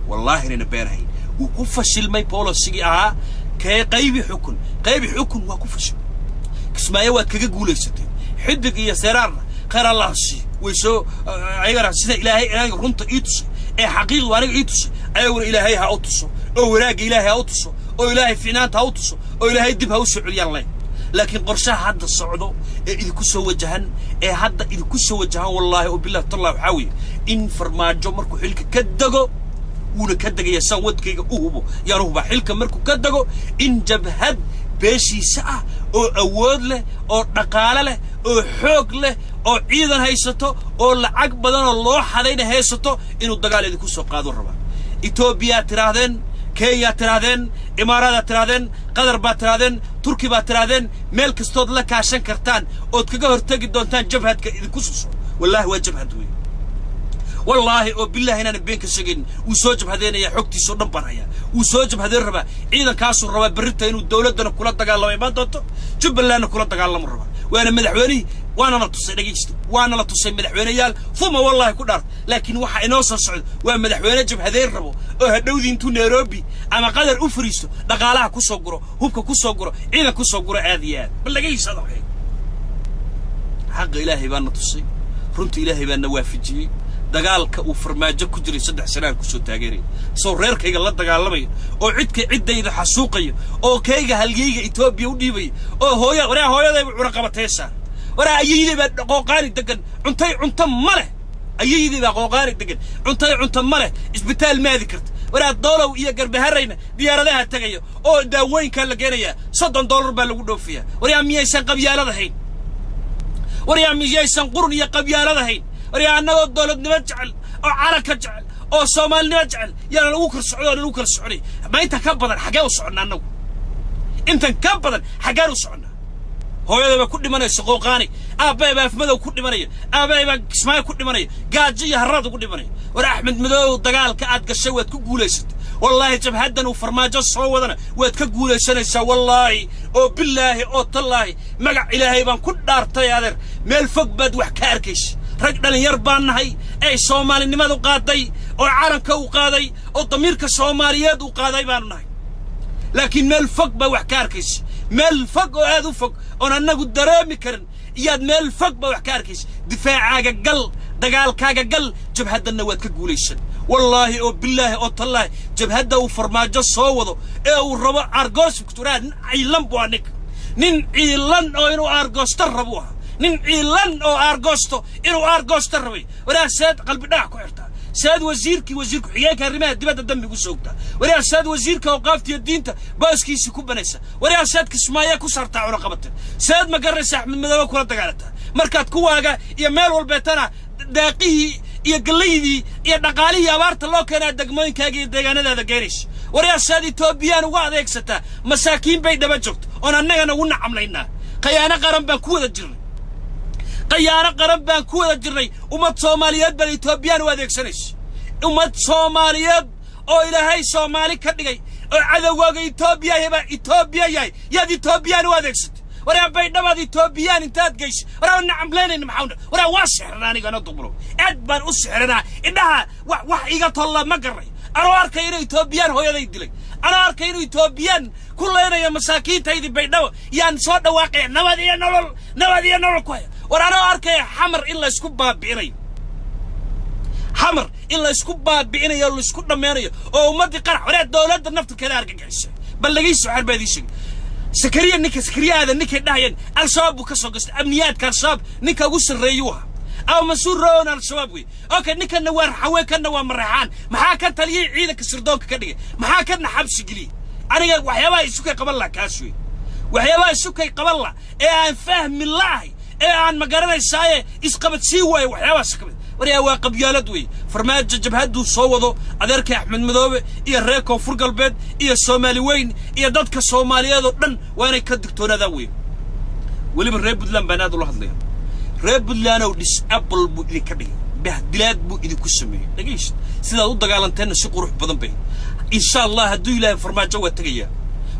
Wallaahi nina beenahayn, wuu ku fashilmay policygii ahaa kee qaybi xukun, qaybi xukun, waa ku fashilmay. Kismaayo waad kaga guulaysateen. Xidig iyo Seeraarna khayr Allah siiyo, way soo ayagana sida Ilaahay aniga runta ii tusay ee xaqiiqdu aniga ii tusay, ayaguna Ilaahay ha u tuso oo wanaagga Ilaahay ha u tuso oo Ilaahay ficnaanta ha u tuso oo Ilaahay dib ha u soo celiyaan leh. Laakiin qorshaha hadda socdo ee idinku soo wajahan, ee hadda idinku soo wajahan, wallaahi oo billahi tallah, waxaa weeye in Farmaajo markuu xilka ka dego, wuuna ka degaya saan wadkayga u hubo, yaan u hubaa, xilka markuu ka dego in jabhad beeshiisa ah oo awood leh oo dhaqaale leh oo xoog leh oo ciidan haysato oo lacag badanoo loo xadayna haysato inuu dagaal idinku soo qaado rabaa. Etoobiyaad tidhaahdeen, Kenyaad tidhaahdeen, Imaaraadaad tidhaahdeen, Qatar baad tidhaahdeen, Turki baad tidhaahdeen, meel kastood la kaashan kartaan ood kaga hortegi doontaan jabhadka idinku soo socdo. Wallaahi waa jabhad weeye, wallaahi oo billahi inaanan been ka shegayn. Wuu soo jabhadeenayaa, xogtiisoo dhan baan hayaa. Wuu soo jabhadeen rabaa, ciidankaasuu rabaa berrita inuu dowladdana kula dagaalamo imaan doonto, Jubbalandna kula dagaalamo rabaa. Waana madaxweynihii, waana la tusay, dhegaysta, waana la tusay madaxweyneyaal fuma wallaahi ku dhaart. Laakiin waxa inoo soo socda waa madaxweyne jabhadeen rabo oo hadhowdii intuu Nairobi ama Qatar u fariisto dhaqaalaha ku soo guro, hubka ku soo guro, ciidan ku soo guro. Aad iyo aad bal dhegaysta hadalkayga. Xaqa Ilaahay baa na tusay, runta Ilaahay baa na waafajiyey. Dagaalka uu Farmaajo ku jiray 3 sanaan kusoo taageeraya, soo reerkayga la dagaalamaya oo cidka ciddayda xasuuqaya oo kayga halyeyga Etoobiya u dhiibaya oo hooya waraa hooyadayba cunaqabataysaa, waraa ayayday baa Qooqaani degan, cuntay cunto ma leh, ayayday baa Qooqaani degan, cuntay cunto ma leh, isbitaal maadi karta. Waraa Doolow iyo Garbaharayna diyaaradaha tegaya oo daawooyinkaa la geenayaa, $30 baa lagu dhoofiyaa. Waryaa miyaysan qabyaaladahayn? Waryaa miyaysan qurun iyo qabyaaladahayn? Waryaa annagoo dowladnimo jecel oo calanka jecel oo Soomaalinimo jecel yaana lagu kor socdo oo lagu kala soconay. Ma inta ka badan xaggee u soconnaa annagu? Intan ka badan xaggeen u soconnaa? Hooyada baa ku dhimanaysa Qooqaani, aabbahay baa Afmadow ku dhimanaya, aabbahay baa Kismaayo ku dhimanaya, gaajo iyo harraad ugu dhimanaya. War Axmed Madow, dagaalka aad gashay waad ku guulaysatay. Wallaahi jabhaddan uu Farmaajo soo wadana waad ka guulaysanaysaa. Wallaahi oo bilaahi oo tallaahi, magac Ilaahay baan ku dhaartay, adeer, meel fog baad wax ka arkaysa. Rag dhalinyar baan nahay ee Soomaalinimadu qaaday oo calanka u qaaday oo damiirka Soomaaliyeed u qaaday baanu nahay, laakiin meel fog baa wax ka arkaysa, meel fog oo aad u fog oon annagu dareemi karin iyaad meel fog baa wax ka arkaysa. Difaacaaga gal, dagaalkaaga gal, jabhaddanna waad ka guulaysan. Wallaahi oo bilaahi oo tallaahi, jabhadda uu Farmaajo soo wado ee uu rabo aargoosikuturaa, nin ciilan buu ninka, nin ciilan oo inuu aargoosto rabu ahaa, nin ciilan oo aargoosto, inuu aargoosto rabay. Waraa seed Qalbi Dhagax ku xirtaa? Saad wasiirkii, wasiir ku-xigeenka arrimaha dibadda dambi ugu soogtaa? Waryaa, saad wasiirka awqaaftiyo diinta booskiisa ku banaysa? Waryaa, saad Kismaayo ku saartaa cunaqabata? Saad, ma garanaysa, Axmed Madoobe kula dagaalataa markaad kuwaaga iyo meel walbeetana daaqihii iyo gallaydii iyo dhaqaalihii abaarta loo keenaa degmooyinkaaga iyo deegaanadaada geenaysa? Waryaa, saad Etoobiyaan uga adeegsataa masaakiin bay dhaba joogto oon annagana ugu nacamlaynaa? Khayaano qaran baan ku wada jirnay, khayaano qaran baan ku wada jirnay. Ummad Soomaaliyeed baad Etoobiyaan u adeegsanaysa. Ummad Soomaaliyeed oo Ilaahay Soomaali ka dhigay oo cadowgaaga Etoobiya yahay, Etoobiya yahay, yaad Etoobiyaan u adeegsatay. Waraa, Baydhabaad Etoobiyaan intaad geysa. Waraa, nacamlaynayna maxaa? Waraa, waa sixranaa anigana, Duqbulo, aad baan u sixranaa. Indhaha wax wax iga tolla ma garay. Anoo arkay inuu Etoobiyaan hooyaday dilay, anoo arkay inuu Etoobiyaan ku leynaya masaakiintaydii Baydhabo, yaan soo dhawaaqaya "nabad iyo nolol, nabad iyo nolol" ku haya. War, anoo arkaya Xamar in laysku baabi'inayo, Xamar in laysku baabi'inayo oo laysku dhammeynayo oo ummaddii qarax. Waree, dowladda naftirkeeda argagixisay. Bal lagayso, waxaan baa idiin sheegay Sakariya, ninka Sakariyaada, ninkay dhahayeen Al-Shabaab buu ka soo gastay amniyaadka Al-Shabaab, ninka ugu sarreeyuu ahaa ama Mansuur Roon Al-Shabaab wey. Okay, ninkanna waa Raxaween, kanna waa Mareexaan. Maxaa ka taliyey ciidanka sirdoonka ka dhigay? Maxaa kana xabsi geliyey? Aniga waxyaabaha isukay qaban laha kaas wey. Waxyaabaha isukay qaban la ee aan fahmi la'ahay ee aan ma garanaysaaye isqabadsii waayo, waxyaabahaas ka mid. Waryaa, waa qabyaalad wey. Farmaajo jabhadduu soo wado, adeerkay Axmed Madoobe iyo reer Koonfur Galbeed iyo Soomaali weyn iyo dadka Soomaaliyeed oo dhan waa inay ka digtoonaadaan wey. Weliba reer Puntland baan aad ula hadlaya. Reer Puntlandow, disable buu idinka dhigay, bahdilaad buu idinku sameeyey. Dhegayst, sidaad u dagaalanteenna si qurux badan bay. Insha Allah, hadduu Ilaahay, Farmaajo waa tegayaa.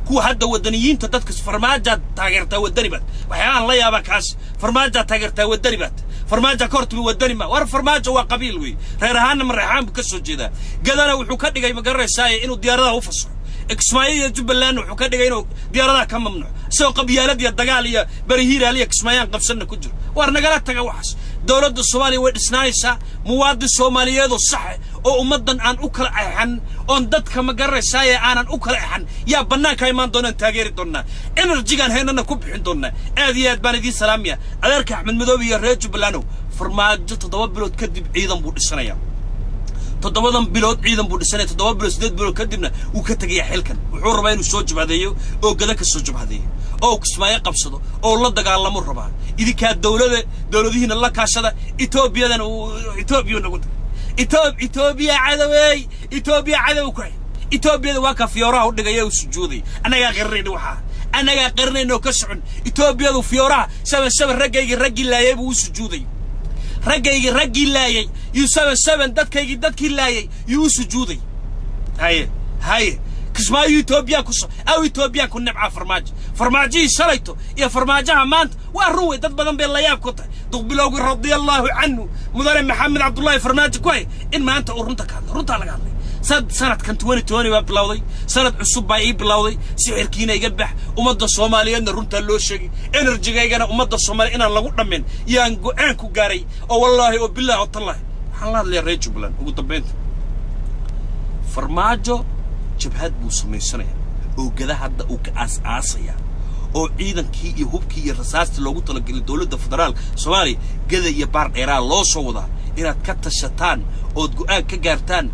Kuwa hadda wadaniyiinta, dadka Farmaajaad taageertaa wadani baad. Waxyaabahan la yaabaa kaas: Farmaajaad taageertaa wadani baad, Farmaaja ka hortimi wadani ma. War, Farmaajo waa qabiil wey. Reer ahaanna Mareexaan buu ka soo jeedaa. Gadana wuxuu ka dhigay, ma garanaysaa, inuu diyaaradaha u fasaxo. Kismaayo iyo Jubbaland wuxuu ka dhigay inuu diyaaradaha ka mamnuuc, isagoo qabyaalad iyo dagaal iyo barihiiraal iyo Kismaayaan qabsanna ku jiro. War, nagala taga waxaas. Dowladda Soomaaliya way dhisnaanaysaa. Muwaadin Soomaaliyeedoo saxe oo ummaddan aan u kala exan oon dadka, ma garanaysaaye, aanan u kala exan yaa bannaanka imaan doonaan, taageeri doonnaa, energy-gaan haynana ku bixin doonnaa. Aad iyo aad baan idiin salaamaya. Adeerka Axmed Madoobe iyo reer Jubbalandow, Farmaajo 7 bilood kadib ciidan buu dhisanayaa. 7-dan bilood ciidan buu dhisanaya. 7 bilood, 8 bilood kadibna wuu ka tegayaa xilkan. Wuxuu rabaa inuu soo jabhadeeyo oo Gada ka soo jabhadeeyo oo Kismaayo qabsado oo la dagaalamo rabaa. Idinkaa dowlada, dowladihiina la kaashada. Etoobiyadana Etoobiya nagu Etoobiya cadawey, Etoobiya cadow ku hay. Etoobiyada waa ka fiyooraha u dhigaya u sujuuday. Annagaa qarinayna, waxaa annagaa qarinayna oo ka socon. Etoobiyadu fiyooraha 7-7 raggaygii raggii laayay buu u sujuuday. Raggaygii raggii laayay yuu 7-7, dadkaygii dadkii laayay yuu u sujuuday. Haye haye, Kismaayo Etoobiyaan ku aw Etoobiyaan ku nibcaa Farmaajo. Farmaajihii shalayto iyo farmaajaha maanta waa run wey. Dad badan bay layaab ku tahay Duqbilowgii, radia allaahu canhu, mudane Maxamed Cabdullaahi Farmaajo ku hay in maanta uu runta ka hadlay. Runtaa laga hadlay. Sanadkan 2020 baa bilowday, sanad cusub baa ii bilowday. Sixirkiina iga bax. Ummadda Soomaaliyeedna runtaa loo sheegay. Energy-gaygana ummadda Soomaaliya inaan lagu dhammin yaan go'aan ku gaaray, oo wallaahi oo bilaahi oo tallaahi. Waxaan la hadlayaa reer Jubbaland ugu dambaynta. Farmaajo jabhad buu samaysanaya oo Gada hadda uu ka aas-aasaya, oo ciidankii iyo hubkii iyo rasaastii loogu talagelay dowladda federaalka Soomaaliya Gada iyo Baar Dheeraa loo soo wadaa. Inaad ka tashataan ood go'aan ka gaartaan.